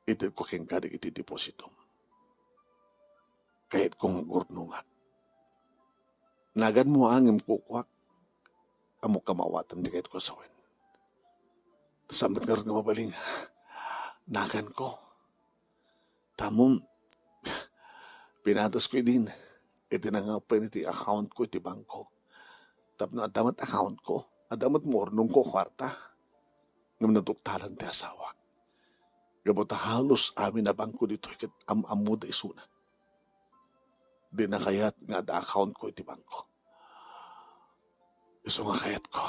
Itedko kenka dagiti depositom. Kayatko nga agurnongak. Naganmo a ngem kukuak. Ammok a maawatam ti kayatko a sawen. Saan met ngarud nga mabalin? Naganko. Tamon, pinatasko idin iti nangapen iti account ko iti bangko. Tapno adda met account ko, adda met maurnongko a kuarta. Ngem naduktalan ti asawak. Gapu ta halos amin a bangko ditoy ket am-ammoda isuna. Dina kayat nga adda account ko iti bangko. Isu nga kayatko,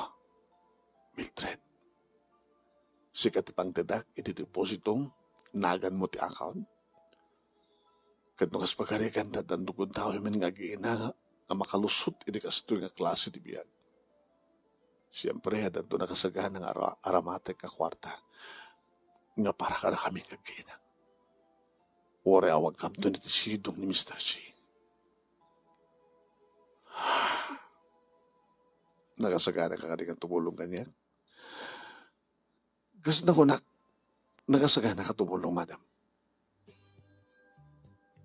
Mildred. Sika ti pangtedak iti depositom, naganmo ti account. Ket no kas pagarigan, addan dagiti tawen nga agiina nga makalusot iti kastoy nga klase ti biag. Siempre, addanto nakasagana nga ara-, aramatek a kuarta nga para kadakami nga agiina. Uray awankamton iti sidong ni Mister C. Nakasagana ka kadi nga tumulong kaniak? Kas nakunak, nakasagana ka tumulong, madam.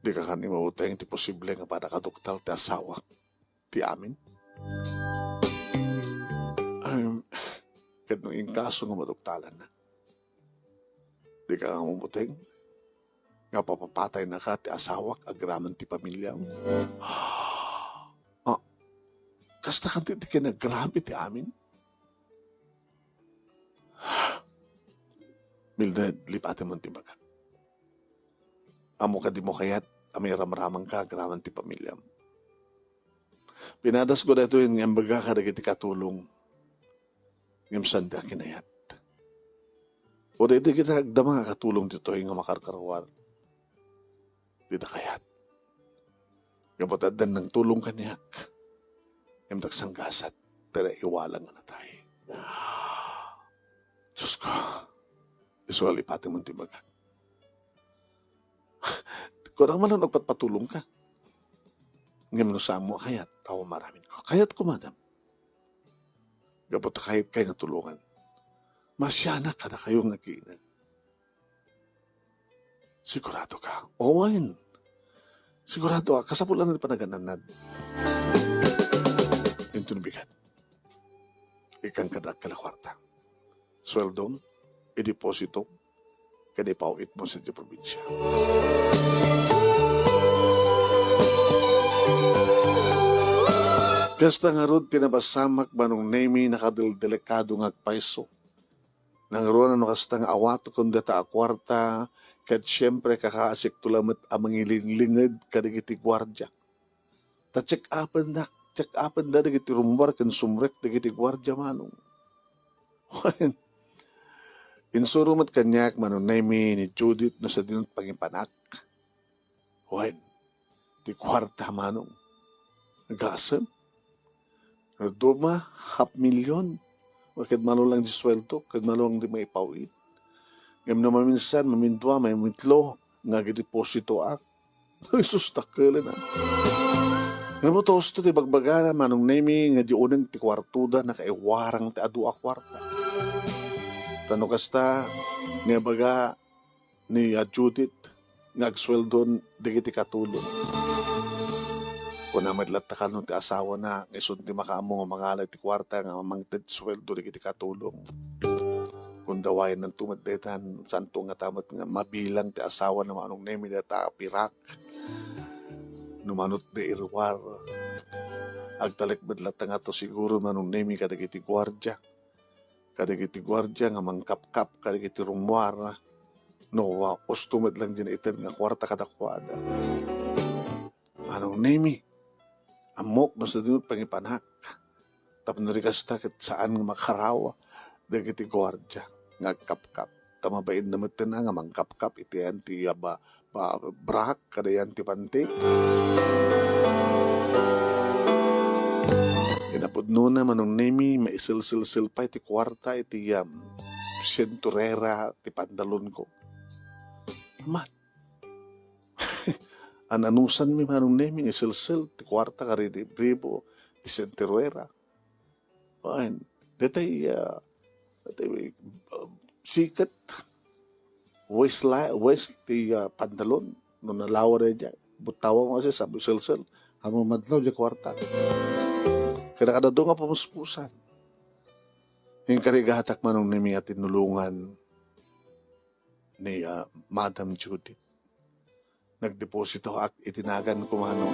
Dika kadi mauteng ti posible nga panakaduktal ti asawak ti amin? Ay, ket no inkaso nga maduktalanna, dika nga mamuteng nga papapataynaka ti asawak agraman ti pamiliam? Ah, kasta kadi ti kinagrabe ti amin? Mildred, lipatem ti bagak. Ammo kadimo kayat a mairamramangka agraman ti pamiliam? Pinadasmo daytoy nga imbaga kadagiti katulong, ngem saanda kinayat. O daytoy dagiti agdama nga katulong ditoy nga makarkaruar. Dida kayat. Gapu ta addan nangtulong kaniak. Ngem daksanggasat, ta naiwalang nga natay. Diyos ko, isu a lipatem ti bagak. Kunak man lang agpatpatulong ka. Ngem no saanmo a kayat, awan maaraminko. Kayatko, madam. Gapu ta kayatkayo nga tulongan. Masianak kadakayo nga agiina. Sigurado ka? O, wen. Sigurado ka? Kasapulan ti panagan-annad. Inton bigat. Ikkan kada dakkel a kuarta. Sueldom, ideposito, ken ipaw-itmo sadiay probinsia. Kasta ngarud ti napasamak, Manong Nemy, nakadeldelikado nga agpayso. Nangruna no kasta nga awatekon dayta a kuarta, ket siempre, kakasikto la met a mangilinglinged kadagiti guardia. Ta check-upendak, check-upenda dagiti rummuar ken sumrek dagiti guardia, Manong. Wen, insuro met kaniak, Manong Nemy, ni Judith no sadino ti pangipanak. Wen, ti kuarta, Manong. Gasem. Duma, half million. Ket malong lang ti sueldo, ket malong lang ti maipaw-it. Ngem no maminsan, mamindua, mamitlo, nga agidepositoak. Ay, sus, dakkel, a. Ngem no ta husto ti bagbagana, Manong Nemy, nga di uneg ti kuartoda, nakaiwarang ti adu a kuarta. Ta no kasta, nga ibaga ni, a, Judith nga agsueldon dagiti katulong. Kuna met latta kano ti asawana nga isun ti makaammo nga mangala iti kuarta nga mangted sueldo dagiti katulong. Kun dawaennanto met daytan, saanto ngata met nga mabilang ti asawana, Manong Nemy, dayta a pirak no manutda iruar. Agtalek met latta ngato siguro, Manong Nemy, kadagiti guardia. Kadagiti guardia nga mangkapkap kadagiti rummuar, no, wa, husto met lang diay ited nga kuarta kadakuada. Manong Nemy, ammok no sadino ti pangipanak. Tapno di kasta ket saan nga makarawa dagiti guardia nga agkapkap. Ta mabainna metten a nga mangkapkap iti ayan ti, a, ba-, ba-, brak kada ayan ti panti. Kinapudnona, Manong Nemy, maiselselsel pay ti kuarta iti, um, senturera ti pantalonko. Man. An-anusanmi, Manong Nemy, nga iselsel ti kuarta kadagiti bribo ti senturera. Wen, daytoy, ah, daytoy, ah, siket. Waist la-, waist ti, ah, pantalon. No nalawa daydiay, buttawa mo kasi sa selsel. Ammom madlaw diay kuarta. Kadakadua nga pamuspusan. Inkarigatak, Manong Nemi, a tinulongan ni, ah, Madam Judith. Nagdeposito ak iti nagan ko, Manong.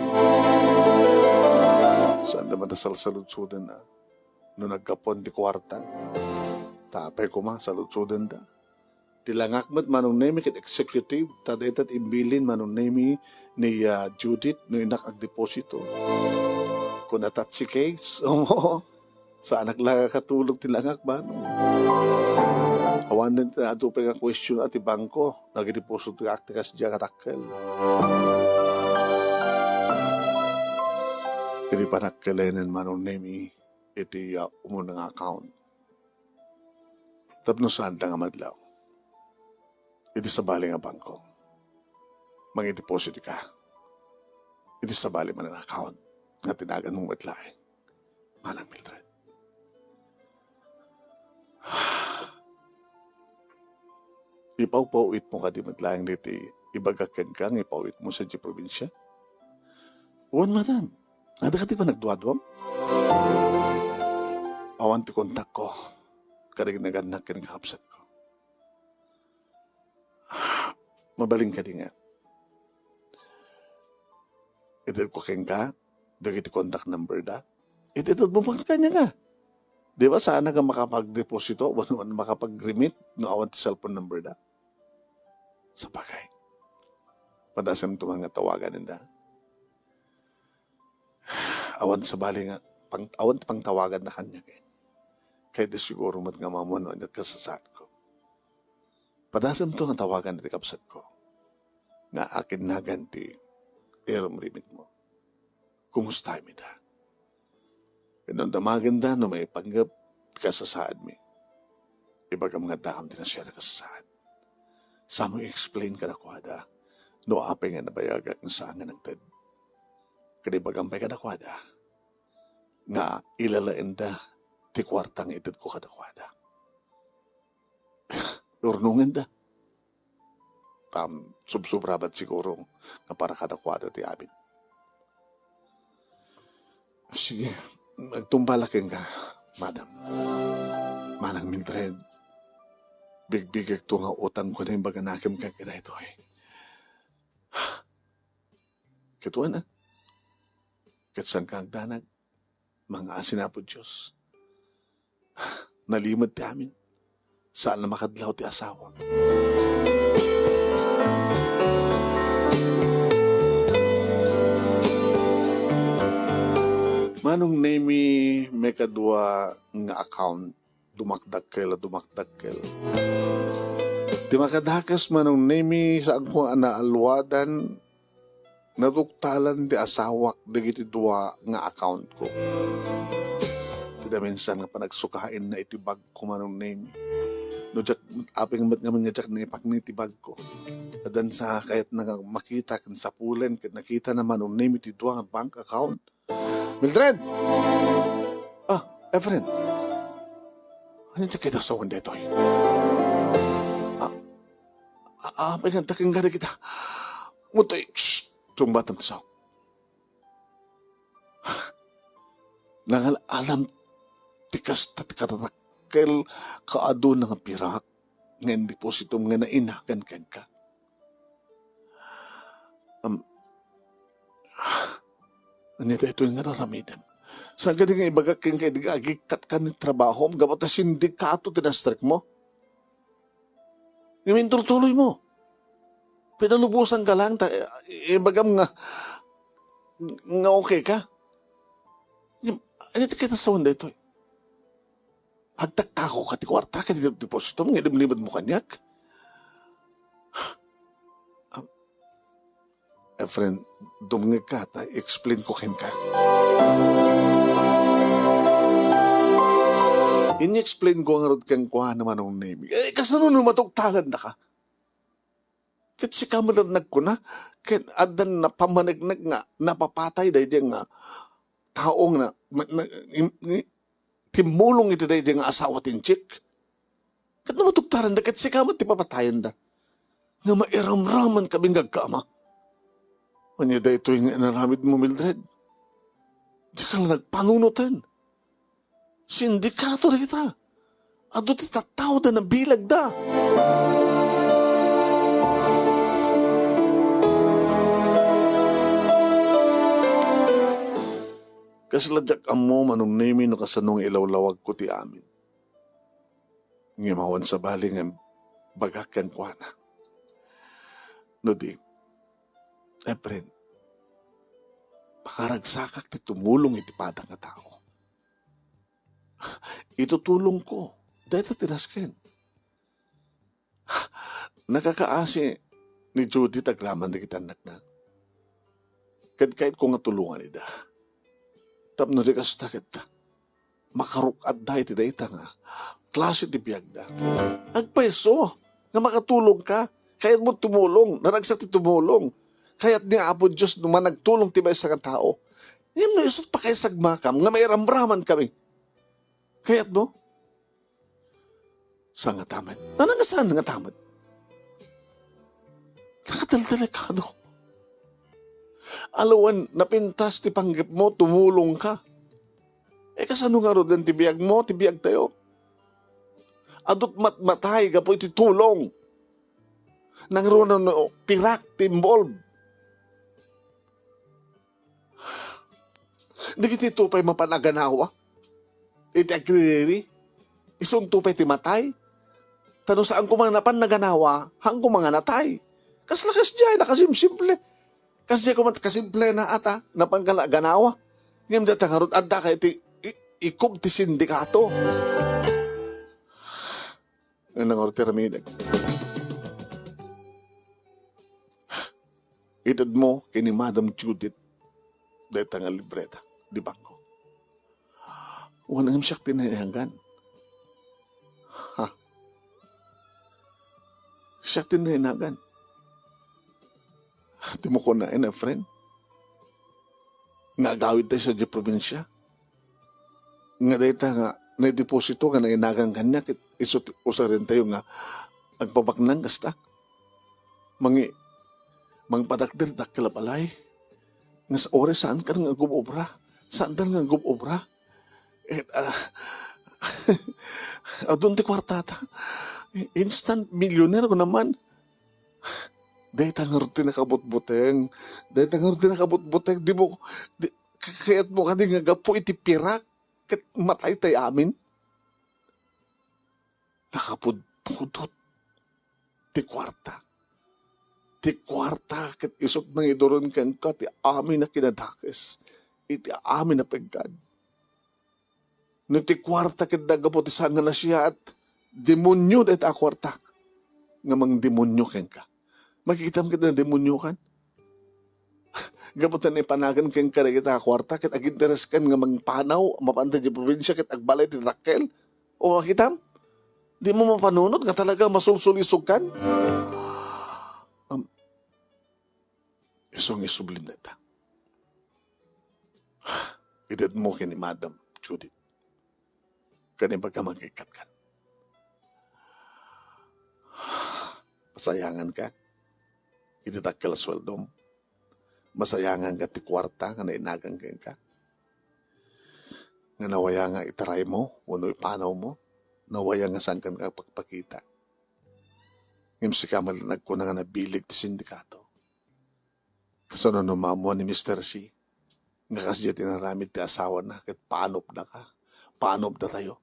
Saanda met a salsaludsoden, ah, no naggapuan ti kuarta. Ta apay koma, saludsodenda. Ti langak met, Manong Nemi, ket executive, ta dayta ti imbilin, Manong Nemi, ni, ah, Judith, no innak agdeposito. Kuna touchy case, oo. Saanak la nga katulog ti langak, Manong. Awan ti adu pay nga question a ti bangko, nagdeposito ak ti kasdiay a dakkel. Idi panakkelenen, Manong Nemi, iti, ah, umuna nga account. Tapno saanda nga madlaw iti sabali nga bangko, mangideposito ka iti sabali man nga account nga ti naganmo met laeng, Manang Mildred. Ipawpawitmo kadi met laeng daytoy ibagak kenka nga ipawitmo sadiay probinsia? Wen, madam. Adda kadi panagduaduam? Awan ti kontakko kadagiti nagannak ken kakabsatko. Mabalin kadi nga itedko kenka dagiti contact number da? Itedmo met kaniak. Di ba, saanak nga makapagdeposito wenno makapag-remit no awan ti cellphone number da? Sapagay, padasemto man nga tawagan ida. Awan sabali nga pang-, awan ti pangtawaganna kaniak, eh. Kay di siguro met nga maammo no ania ti kasasaadko. Padasemto nga tawagan iti kabsatko nga akinnagan ti irum-remitmo. Kumustaem ida? Ket no damagenda no maipanggep ti kasasaadmi, ibagam nga addaam ti nasayaat a kasasaad. Saanmo i-explain kadakuada no apay nga nabayagak nga saan nga nangted. Ket ibagam pay kadakuada nga ilalaenda ti kuarta nga itedko kadakuada. Urnongenda. Tam, subsobra met siguro nga para kadakuada ti amin. Sige, agtungpalak kenka, madam. Manang Mildred, bigbigekto nga utangko nga imbaganakem kenka daytoy. Ket wen a, ket saanka agdanag, mangngaasi ni Apo Dios. Nalimed ti amin. Saan a makadlaw ti asawa. Manong Nemi, maikadua nga account, dumakdakkel, dumakdakkel. Ti makadakes, Manong Nemi, saanko a naaluadan, natuktalan ti asawak dagiti dua nga accountko. Ti daminsan nga panagsukaenna iti bagko, Manong Nemi. No diak, apay met ngamin nga diak naipakni ti bagko. Addan sa kayatna nga makita ken sapulen ket nakitana, Manong Nemi, ti dua nga bank account. Mildred! Ah, Efren. Ania ti kayatmo a sawen daytoy? Ah, ah, ah, apay nga adda kenka dagita? Mutoy, shh! Tungbatam ti saok. Nangal-alam ti kasta ti kadadakkel kaaduna nga pirak nga indepositom nga nainagan kenka. Am, ania daytoy nga ar-aramidem? Saan kadi nga ibagak kenka idi agikkatka ti trabahom gapu ta sindikato ti nastrekmo? Ngem inturtuloymo. Pinalubosanka laeng ta, eh, ibagam nga, nga okay ka. Ngem, ania ti kayatmo a sawen daytoy? Agtaktakokka ti kuarta ket iti depositom nga ilimlimedmo kaniak. Ah, Efren, dumngegka ta i-explain ko kenka. Ini-explain ko ngarud kenkuana, Manong Nemi. Eh, kasano no matuktalendaka? Ket sika met a nagkuna, ket adda pammanegneg nga napapatay daydi nga tao nga na, na, na, im-, ni-, timmulong iti daydi nga asawa ti inchik. Ket no matugtaranda, ket sika met ti papatayenda. Nga mairamraman kami nga agkama. Ania daytoy nga inaramidmo, Mildred? Dika la nagpanunoten. Sindikato dayta. Adu ti tattaoda, nabilagda. Kasla diak ammo, Manong Nemi, no kasano nga ilawlawagko ti amin. Ngem awan sabali nga imbagak kenkuana. No di, Efren, pakaragsakak ti tumulong iti padang a tao. Itutulongko dayta ti nasken. Nakakaasi ni Judith agraman dagiti annakna. Ket kayatko nga tulongan ida. Tapno di kasta ket makaruk-adda iti dayta nga klase ti biagda. Agpayso nga makatulongka. Kayatmo tumulong, naragsak ti tumulong. Kayat ni Apo Dios no man nagtulong ti maysa nga tao. Ngem no isu ti pakaisagmakam nga mairamraman kami. Kayatmo? Saan nga tamet? Nanagasan nga tamet. Nakateldelikado. Aliwan, napintas ti panggepmo, tumulongka. E, kasano ngaruden ti biagmo, ti biagtayo? Adut matmatay gapu iti tulong. Nangruna no pirak ti involve. Dagiti tupay mapan a ganawa iti agririri, isunto pay ti matay. Ta no saan koma nga napan naganawa, haan koma nga natay. Kasla kasdiay, nakasimsimple. Kasdiay koma kasimple na ata, napan ka la ganawa. Ngem dayta ngarud, adda ka iti i-, ikub ti sindikato. Nga nangarud ti ramidek. Itedmo ken ni Madam Judith dayta nga libreta di bangko. Wen, ngem siak ti nainagan. Ha? Siak ti nainagan. Dimo kunaen, friend, nga agawidtayo sadiay probinsia? Nga dayta nga naideposito nga nainagan kaniak, ket isu ti usarentayo nga agpabaknang kasta. Mangi-, mangpadakder dakkel a balay. Nga sa oras, saan ka nga agub-obra? Saan ka nga agub-obra? Eh, ah, adun ti kuartata. Instant millionaire ko naman. Dayta ngarud ti nakabutbuteng. Dayta ngarud ti nakabutbuteng. Di mo, di, kayatmo kadi nga gapu iti pirak ket matay tay amin? Nakapudpudot ti kuarta. Ti kuarta ket isut' nangiduron kenka ti amin a kinadakes iti amin a peggan. No ti kuarta ket naggapu ti saan nga nasayaat, demonio dayta a kuarta nga mangdemonio kenka. Makikitam ket nademoniokan. Gapu ta naipanagan kenka dagita a kuarta ket agintereskan nga mangpanaw mapan daydiay probinsia ket agbalay ti dakkel. O, makitam? Di mo mapanunot nga talaga masulsulisogkan? Am, isu nga isublim dayta. Itedmo ken ni Madam Judith. Ken ibagam nga ikkatkan. Masayanganka iti dakkel a sueldom. Masayanganka ti kuarta nga nainagan kenka. Nga nawaya nga itaraymo wenno ipanawmo. Nawaya nga saankan nga agpakpakita. Ngem sika met la nagkuna nga nabileg ti sindikato. Kasano no maammuan ni Mister C nga kasdiay ti inaramid ti asawana ket paanupdaka, paanupdatayo?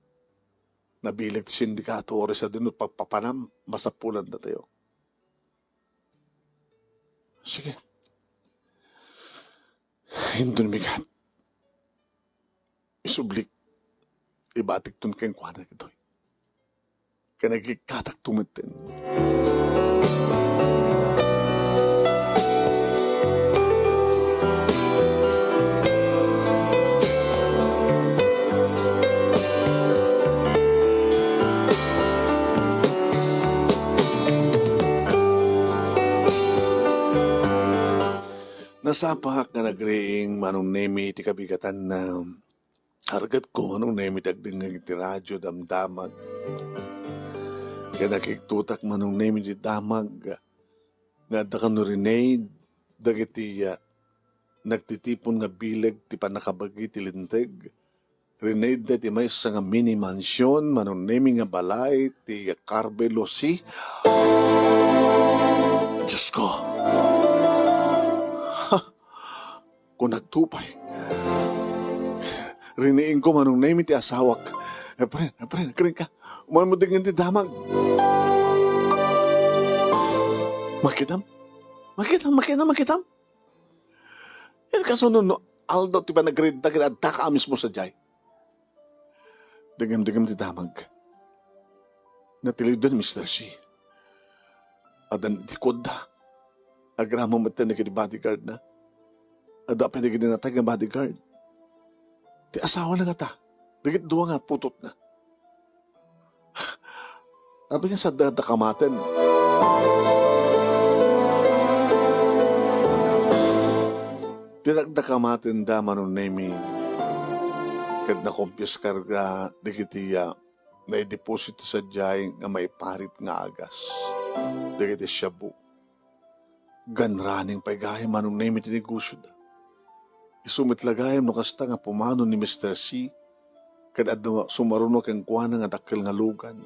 Nabileg ti sindikato, oras a dinno pagpapanam, masapulendatayo. Sige. Inton migat, isublik, ibatikton kenkuana ditoy. Ken agikkatakto metten. Nasapak nga nagriing Manong Nemi ti kabigatanna. Argatko, Manong Nemi, ti agdengngeg iti radio, damdamag. Ken nakiktutak, Manong Nemi, ti damag nga adda kano Rene, dagiti, ah, nagtitipon nga bileg ti pannakabagi ti linteg. Rene, dagiti maysa nga mini mansion, Manong Nemi, nga balay ti Carbe Lucy. Diyos ko! Kunak to pay. Riniing ko, Manong Nemi, ti asawak. Efren, Efren, agkari ka. Umaymo denggen ti damag. Makitam? Makitam, makitam, makitam? Iti kasano no aldaw ti panagridda ket adda ka a mismo sadiay? Dengngem, dengngem ti damag. Natiliwda ni Mister C. Adda iti kuarta. Agraman met dagiti bodyguard na. Adda pay dagiti natay nga bodyguard. Ti asawa na ngata. Dagiti dua nga putotna. Apay nga sadda da kamaten? Ti dakdak kamaten da, Manong Nemi, ket nakumpiskar da dagiti, ah, naideposito sadiay nga maiparit nga agas dagiti shabu. Gunrunning pay gayam, Manong Nemi, ti negosioda. Isu met la gayam no kasta nga pumano ni Mister C, ket adda sumaruno kenkuana nga dakkel nga lugan.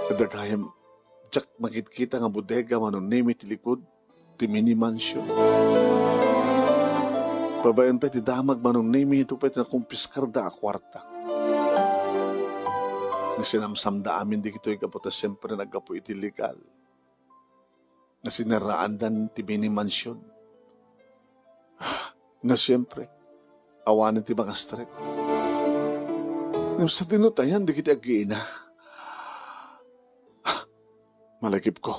Adda gayam diak makitkita nga bodega, Manong Nemi, ti likud ti mini mansion. Babaen pay ti damag, Manong Nemi, ito pay ti nakumpiskarda a kuarta. Nga sinamsamda amin dagitoy gapu ta siempre naggapu iti legal nga sinaraandan ti mini mansion. Nga siempre, awanen ti mangastrek. Ngem sadino tayan dagiti aggiina? Malagipko.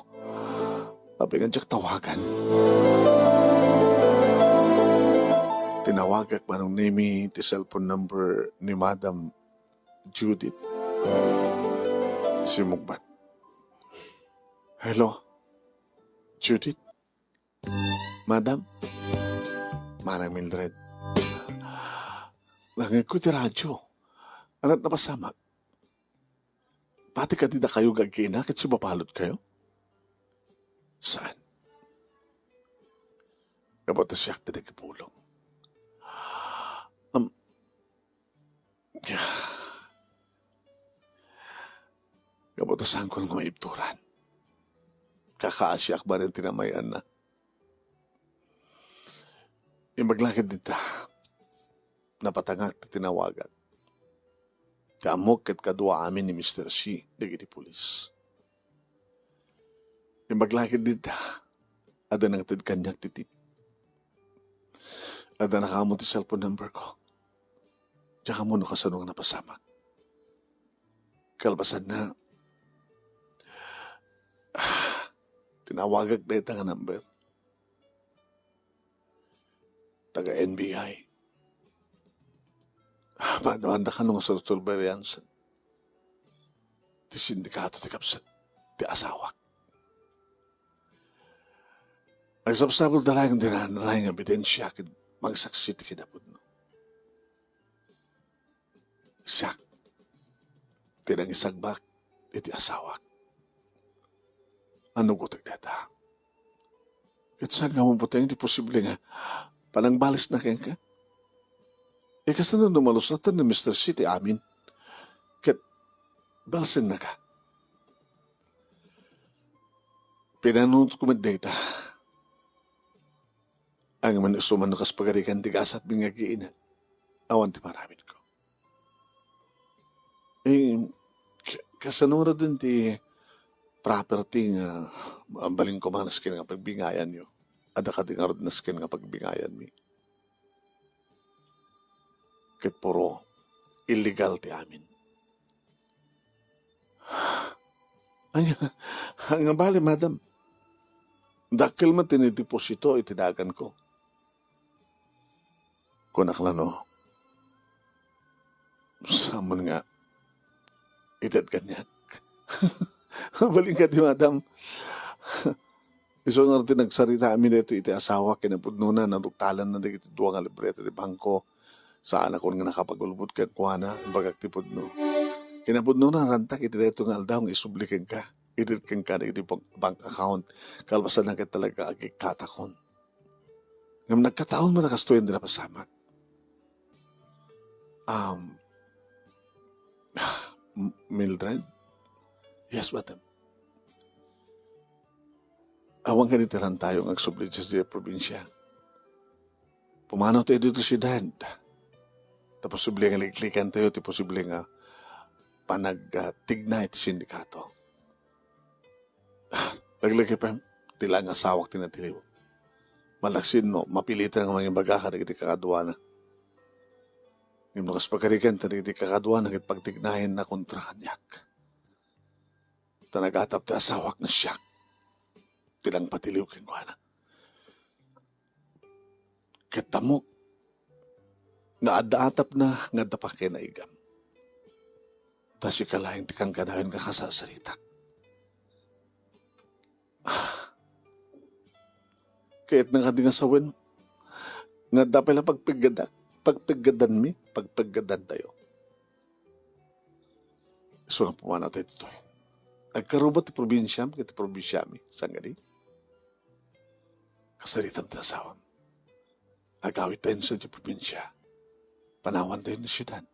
Apay nga diak tawagan? Tinawagak, Manong Nemi, ti cellphone number ni Madam Judith. Simmungbat. Hello, Judith? Madam? Manang Mildred. Nangngegko ti radyo. Ania ti napasamak? Pati kadi dakayo nga agkiina ket sumapalot kayo? Saan? Gapu ta siak ti nagipulong. Am, gapu ta saanko nga maibturan. Kakaasiak manen ti namay-anna. Imbag la ket dita, napatangak ti tinawagak. Ti ammok ket kadua amin ni Mister C dagiti pulis. Imbag la ket dita, adda nangted kaniak ti tip. Adda nakamo ti cellphone number ko. Diak ammo no kasano nga napasamak. Kalpasanna, tinawagak dayta nga number. Taga N B I. Maadda kano nga sursurbariansan ti sindikato ti kabsat ti asawak. Agsapsapulda laeng ti naan-, laeng nga ebidensia ket mangsaksi ti kinapudno. Siak ti nangisagbak iti asawak. Annugotek dayta? Ket saan nga mabuteng ti posible nga panangbalesna kenka? Ikasano no malusatan ni Mister C ti amin ket balsennaka? Pinanunotko met dayta. Ngem isu man no kas pagarigan ti gasatmi nga aggiina, awan ti maaramidko. Eh, ka-, kasano ngaruden ti property nga mabalinko man nasken nga pagbingayanyo? Adda kadi ngarud nasken nga pagbingayanmi? Ket puro illegal ti amin. Ania, ania bale, madam? Dakkel met ti naideposito iti daganko. Kunak la no, saan man nga ited kaniak? Mabalin kadi, madam. Isu ngarud ti nagsarita amin daytoy iti asawa ken napudnona, naduktalanna dagiti dua nga libreta ti bangko. Saanakon nga nakapagulbod kenkuana, imbagak ti pudno. Kinapudnona, rantak iti daytoy nga aldaw nga isubli kenka, ited kenka dagiti bank, bank account, kalpasanna ket talaga agikkatakon. Ngem nagkataon met a kastoy ti napasamak. Um, Mildred? Yes, madam. Awan kadi ti rantayo nga agsubli idiay probinsia. Pumanaw tayo ditoy siudad. Ta posible nga liklikan tayo ti posible nga panagtigna iti sindikato. Laglagipen, ti laeng asawak ti natiliw. Malaksid no, mapilitan nga mangibaga kadagiti kakaduana. Ngem no kas pagarigan, ta dagiti kakaduana ket pagtignaenna kontra kaniak. Ta nagatap ti asawak nga siak ti nangpatiliw kenkuana. Ket ammok nga adda atapna nga adda pay kinaigam. Ta sika laeng ti kankanayon nga kasasaritak. Kayatna kadi nga sawen nga adda pay la pagpiggadak, pagpiggadanmi, pagpiggadantayo. Isu nga pumanaw tayo ditoy. Agkaruba ti probinsiam ket ti probinsiami, saan kadi? Kasaritam ti asawam. Agawidtayon sa ti probinsia. Panawantayon ti siudad.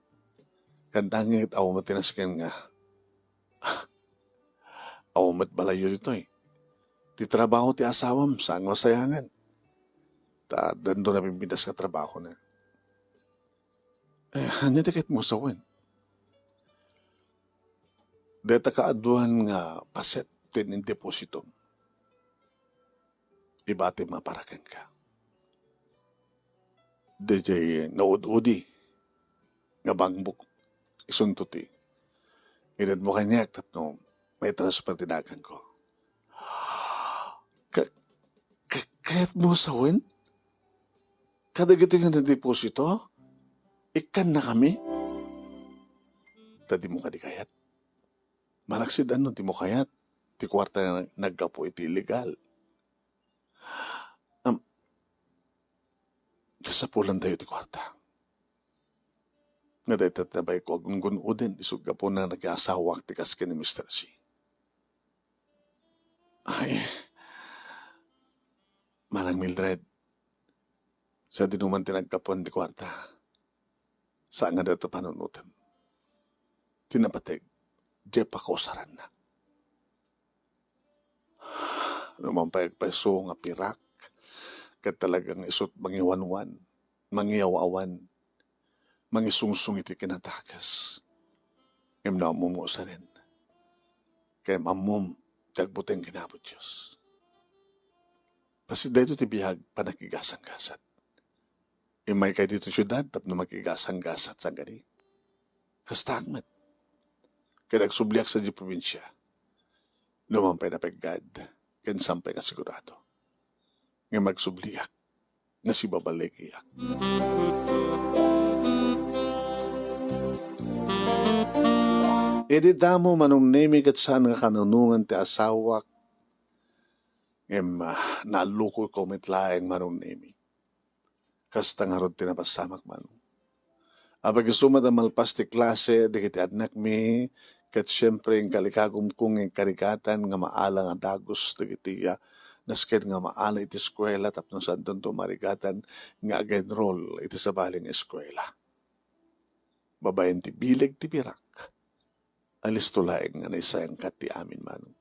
Ket nangngeg awan met ti nasken nga, awan met balayyo ditoy. Ti trabaho ti asawam, saan nga masayangan. Ta adda napimpintas nga trabahona. Eh, ania ti kayatmo sawen? Dayta kaaduan nga paset ti indepositom. Ibatim a para kenka. Daydiay naud-udi nga bank book, isunto ti inedmo kaniak tapno maitransfer ti naganko. Ka-, ka-, kayatmo sawen? Kadagitoy nga nadeposito, ikkannakami? Ta dimo kadi kayat? Malaksid no dimo kayat ti kuarta nga naggapu iti illegal. Am, kasapulantayo ti kuarta. Nga dayta ti nabayko agungun-oden, isu gapuna nakiasawak ti kas ken ni Mister C. Ay, Manang Mildred, sadino man ti naggapuan ti kuarta, saan nga dayta panunotem. Ti napateg, diay pakausaranna. No man pay agpayso nga pirak, ket talagang isut' mangiwanwan, mangiyaw-awan, mangisungsong iti kinadakes. Ngem no ammom nga usaren, ket ammom ti agbuteng ken Apo Dios. Pasit daytoy ti biag, panakigasanggasat. Immaykay ditoy siudad tapno makigasanggasat, saan kadi? Kastaak met. Ket agsubliak sadiay probinsia. No man pay napeggad, ken saan pay nga sigurado. Ngem agsubliak nga sibabalikiak. Idi damo, Manong Nemi, ket saan nga kanunongan ti asawak, ngem, ah, naallukoyko met laeng, Manong Nemi. Kasta ngarud ti napasamak, Manong. Apay, isu met a malpas ti klase dagiti annakmi, ket siempre, inkalikagumko nga inkarigatan nga maala nga dagus dagiti, ah, nasken nga maala iti eskuela tapno saantonto marigatan nga ag-enroll iti sabali nga eskuela. Babaen ti bileg ti pirak, alisto laeng nga naisayangka ti amin, Manong.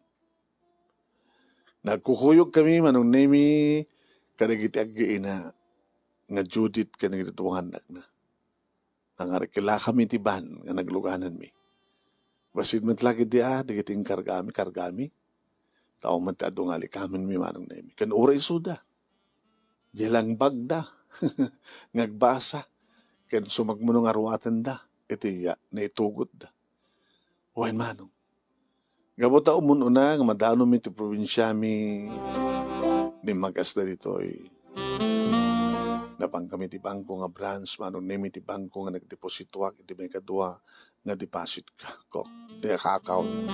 Nagkukuyogkami, Manong Nemi, kadagiti aggayyemna nga Judith ken dagiti dua nga annakna. Nangarkilakami ti van nga naglugananmi. Bassit met la ketdi a dagiti inkargami, kargami. Tao met ti adu nga alikamenmi, Manong Nemi. Ken uray isuda. Diay langbagda nga agbasa. Ken sumagmamano nga ruatenda iti, ah, naitugotda. Wen, Manong. Gapu ta umun-una nga madanomi ti probinsiami, dimmagasda ditoy. Napankami ti bangko nga branch, Manong Nemi, ti bangko nga nagdepositoak iti maikadua nga deposit ko, ti account.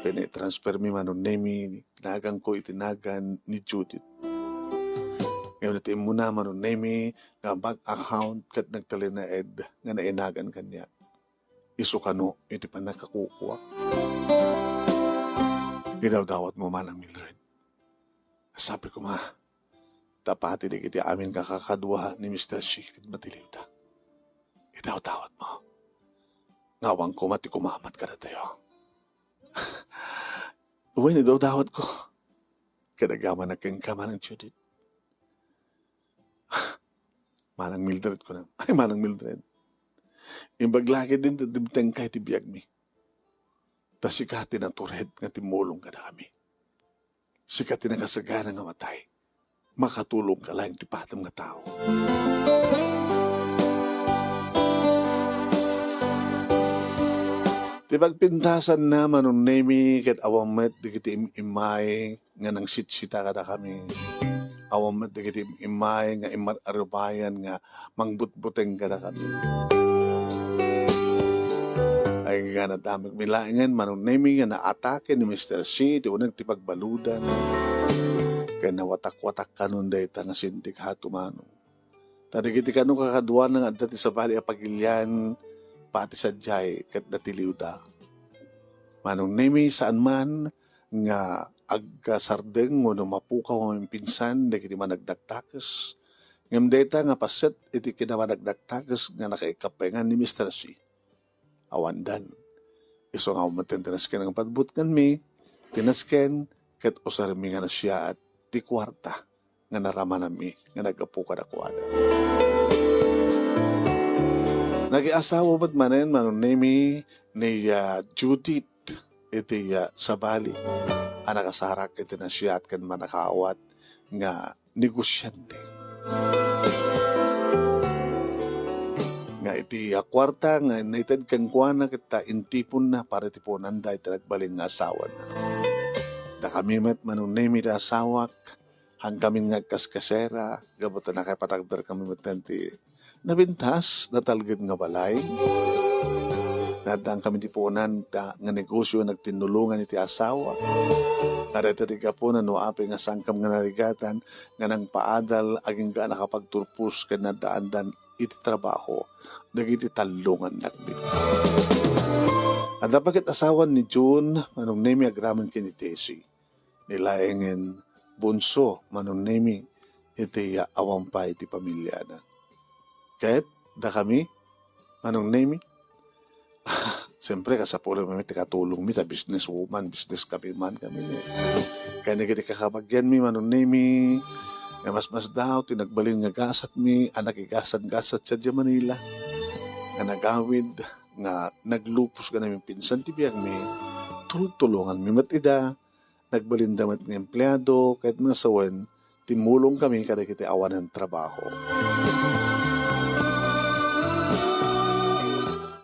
Ken transfermi, Manong Nemi, naganko iti nagan ni Judith. Ngem no ti immuna, Manong Nemi, nga bank account ket nagtalinaed nga nainagan kaniak. Isu kano iti pannakakukuak. Idawdawatmo, Manang Mildred. Sapay koma, ta pati dagiti amin nga kakadua ni Mister C ket matiliwda. Idawdawatmo. Nga awan koma ti kumamat kadatayo. Wen, idawdawatko. Ket agyamanak kenka, Manang Judith. Manang Mildred, kunam. Ay, Manang Mildred. Imbag la ketdin ti dimtengka iti biagmi. Ta sika ti natured nga timmulong kadakami. Sika ti nakasagana nga matay. Makatulongka laeng ti padam nga tao. Ti pagpintasanna, Manong Nemi, ket awan met dagiti im-immay nga nangsitsita kadakami. Awan met dagiti im-immay nga immar-arubayan nga mangbutbuteng kadakami. Ay nga nadamagmi laengen, Manong Nemi, nga naatake ni Mister C iti uneg ti pagbaludan. Ken nawatak-watak kanon dayta nga sindikato, Manong. Ta dagiti kano kakaduana nga adda ti sabali a pagilian, pati sadiay ket natiliwda. Manong Nemi, saan man nga agsardeng wenno mapukaw a maminsan dagiti managdakdakes. Ngem dayta nga paset iti kinamanagdakdakes nga nakaikkapengan ni Mister C. Awandan. Isu nga awan met ti nasken nga padbutnganmi, ti nasken ket usarmi nga nasiaat ti kuarta nga naramananmi nga naggapu kadakuada. Nakiasawa met manen, Manong Nemi, ni, ah, Judith iti, ah, sabali a nakasarak iti nasiaat ken mannakaawat nga negosyante. Nga iti, ah, kuarta nga naited kenkuana ket ta intiponna para iti punanda iti nagbalin nga asawana. Dakami met, Manong Nemi, ti asawak, haankamin nga agkaskasera, gapu ta nakipatagderkami metten ti napintas, natalged nga balay. Naaddaankamin ti puonan ta nga negosio nga nagtinnulongan iti asawa. Nga dayta ti gapuna no apay nga saankam nga narigatan nga nangpaadal agingga a nakapagturpos ken naddaandan iti trabaho dagiti tallo nga annakmi. Adda pa ket asawan ni June, Manong Nemi, agraman ken ni Tessie. Ni laengen bunso, Manong Nemi, iti awan pay ti pamiliana. Ket dakami, Manong Nemi, siyempre, kasapulanmi ti katulongmi ta business woman, business kami man kami, eh. Kayat dagiti kakabagianmi, Manong Nemi, nga masmasdaaw ti nagbalin nga gasatmi a nakigasat-gasat sadiay Manila, nga nagawid, nga naglupos nga naminpinsan ti biagmi, tultulonganmi met ida, nagbalinda met nga empleado, ket nasawen, timmulongkami kadagiti awanen trabaho.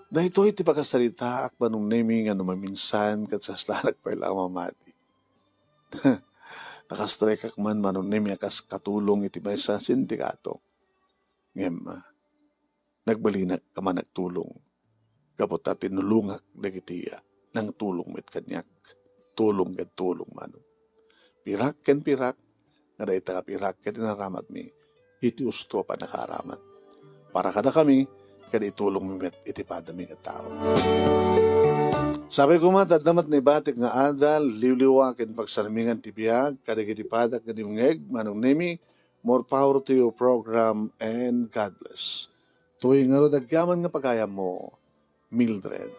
Daytoy ti pakasaritaak, Manong Nemi, nga no maminsan ket saslanak pay la a mamati. Nakastrikak man, Manong Nemi, a kas katulong iti maysa a sindikato. Ngem, ah, nagbalinak a managtulong. Gapu ta tinulongak dagiti, ah, nangtulong met kaniak. Tulong ken tulong, Manong. Pirak ken pirak, nga dayta nga pirak ket inaramatmi iti usto a pannakaaramat. Para kadakami, ket itulongmi met iti padami nga tao. Sapay koma, ta adda met naibatik nga adal, liwliwa ken pagsarmingan ti biag, kadagiti padak nga dimngeg, Manong Nemi, more power to your program and God bless. Toy ngarud agyaman nga pagayammo, Mildred.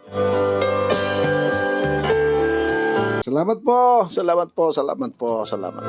Salamat po, salamat po, salamat po, salamat.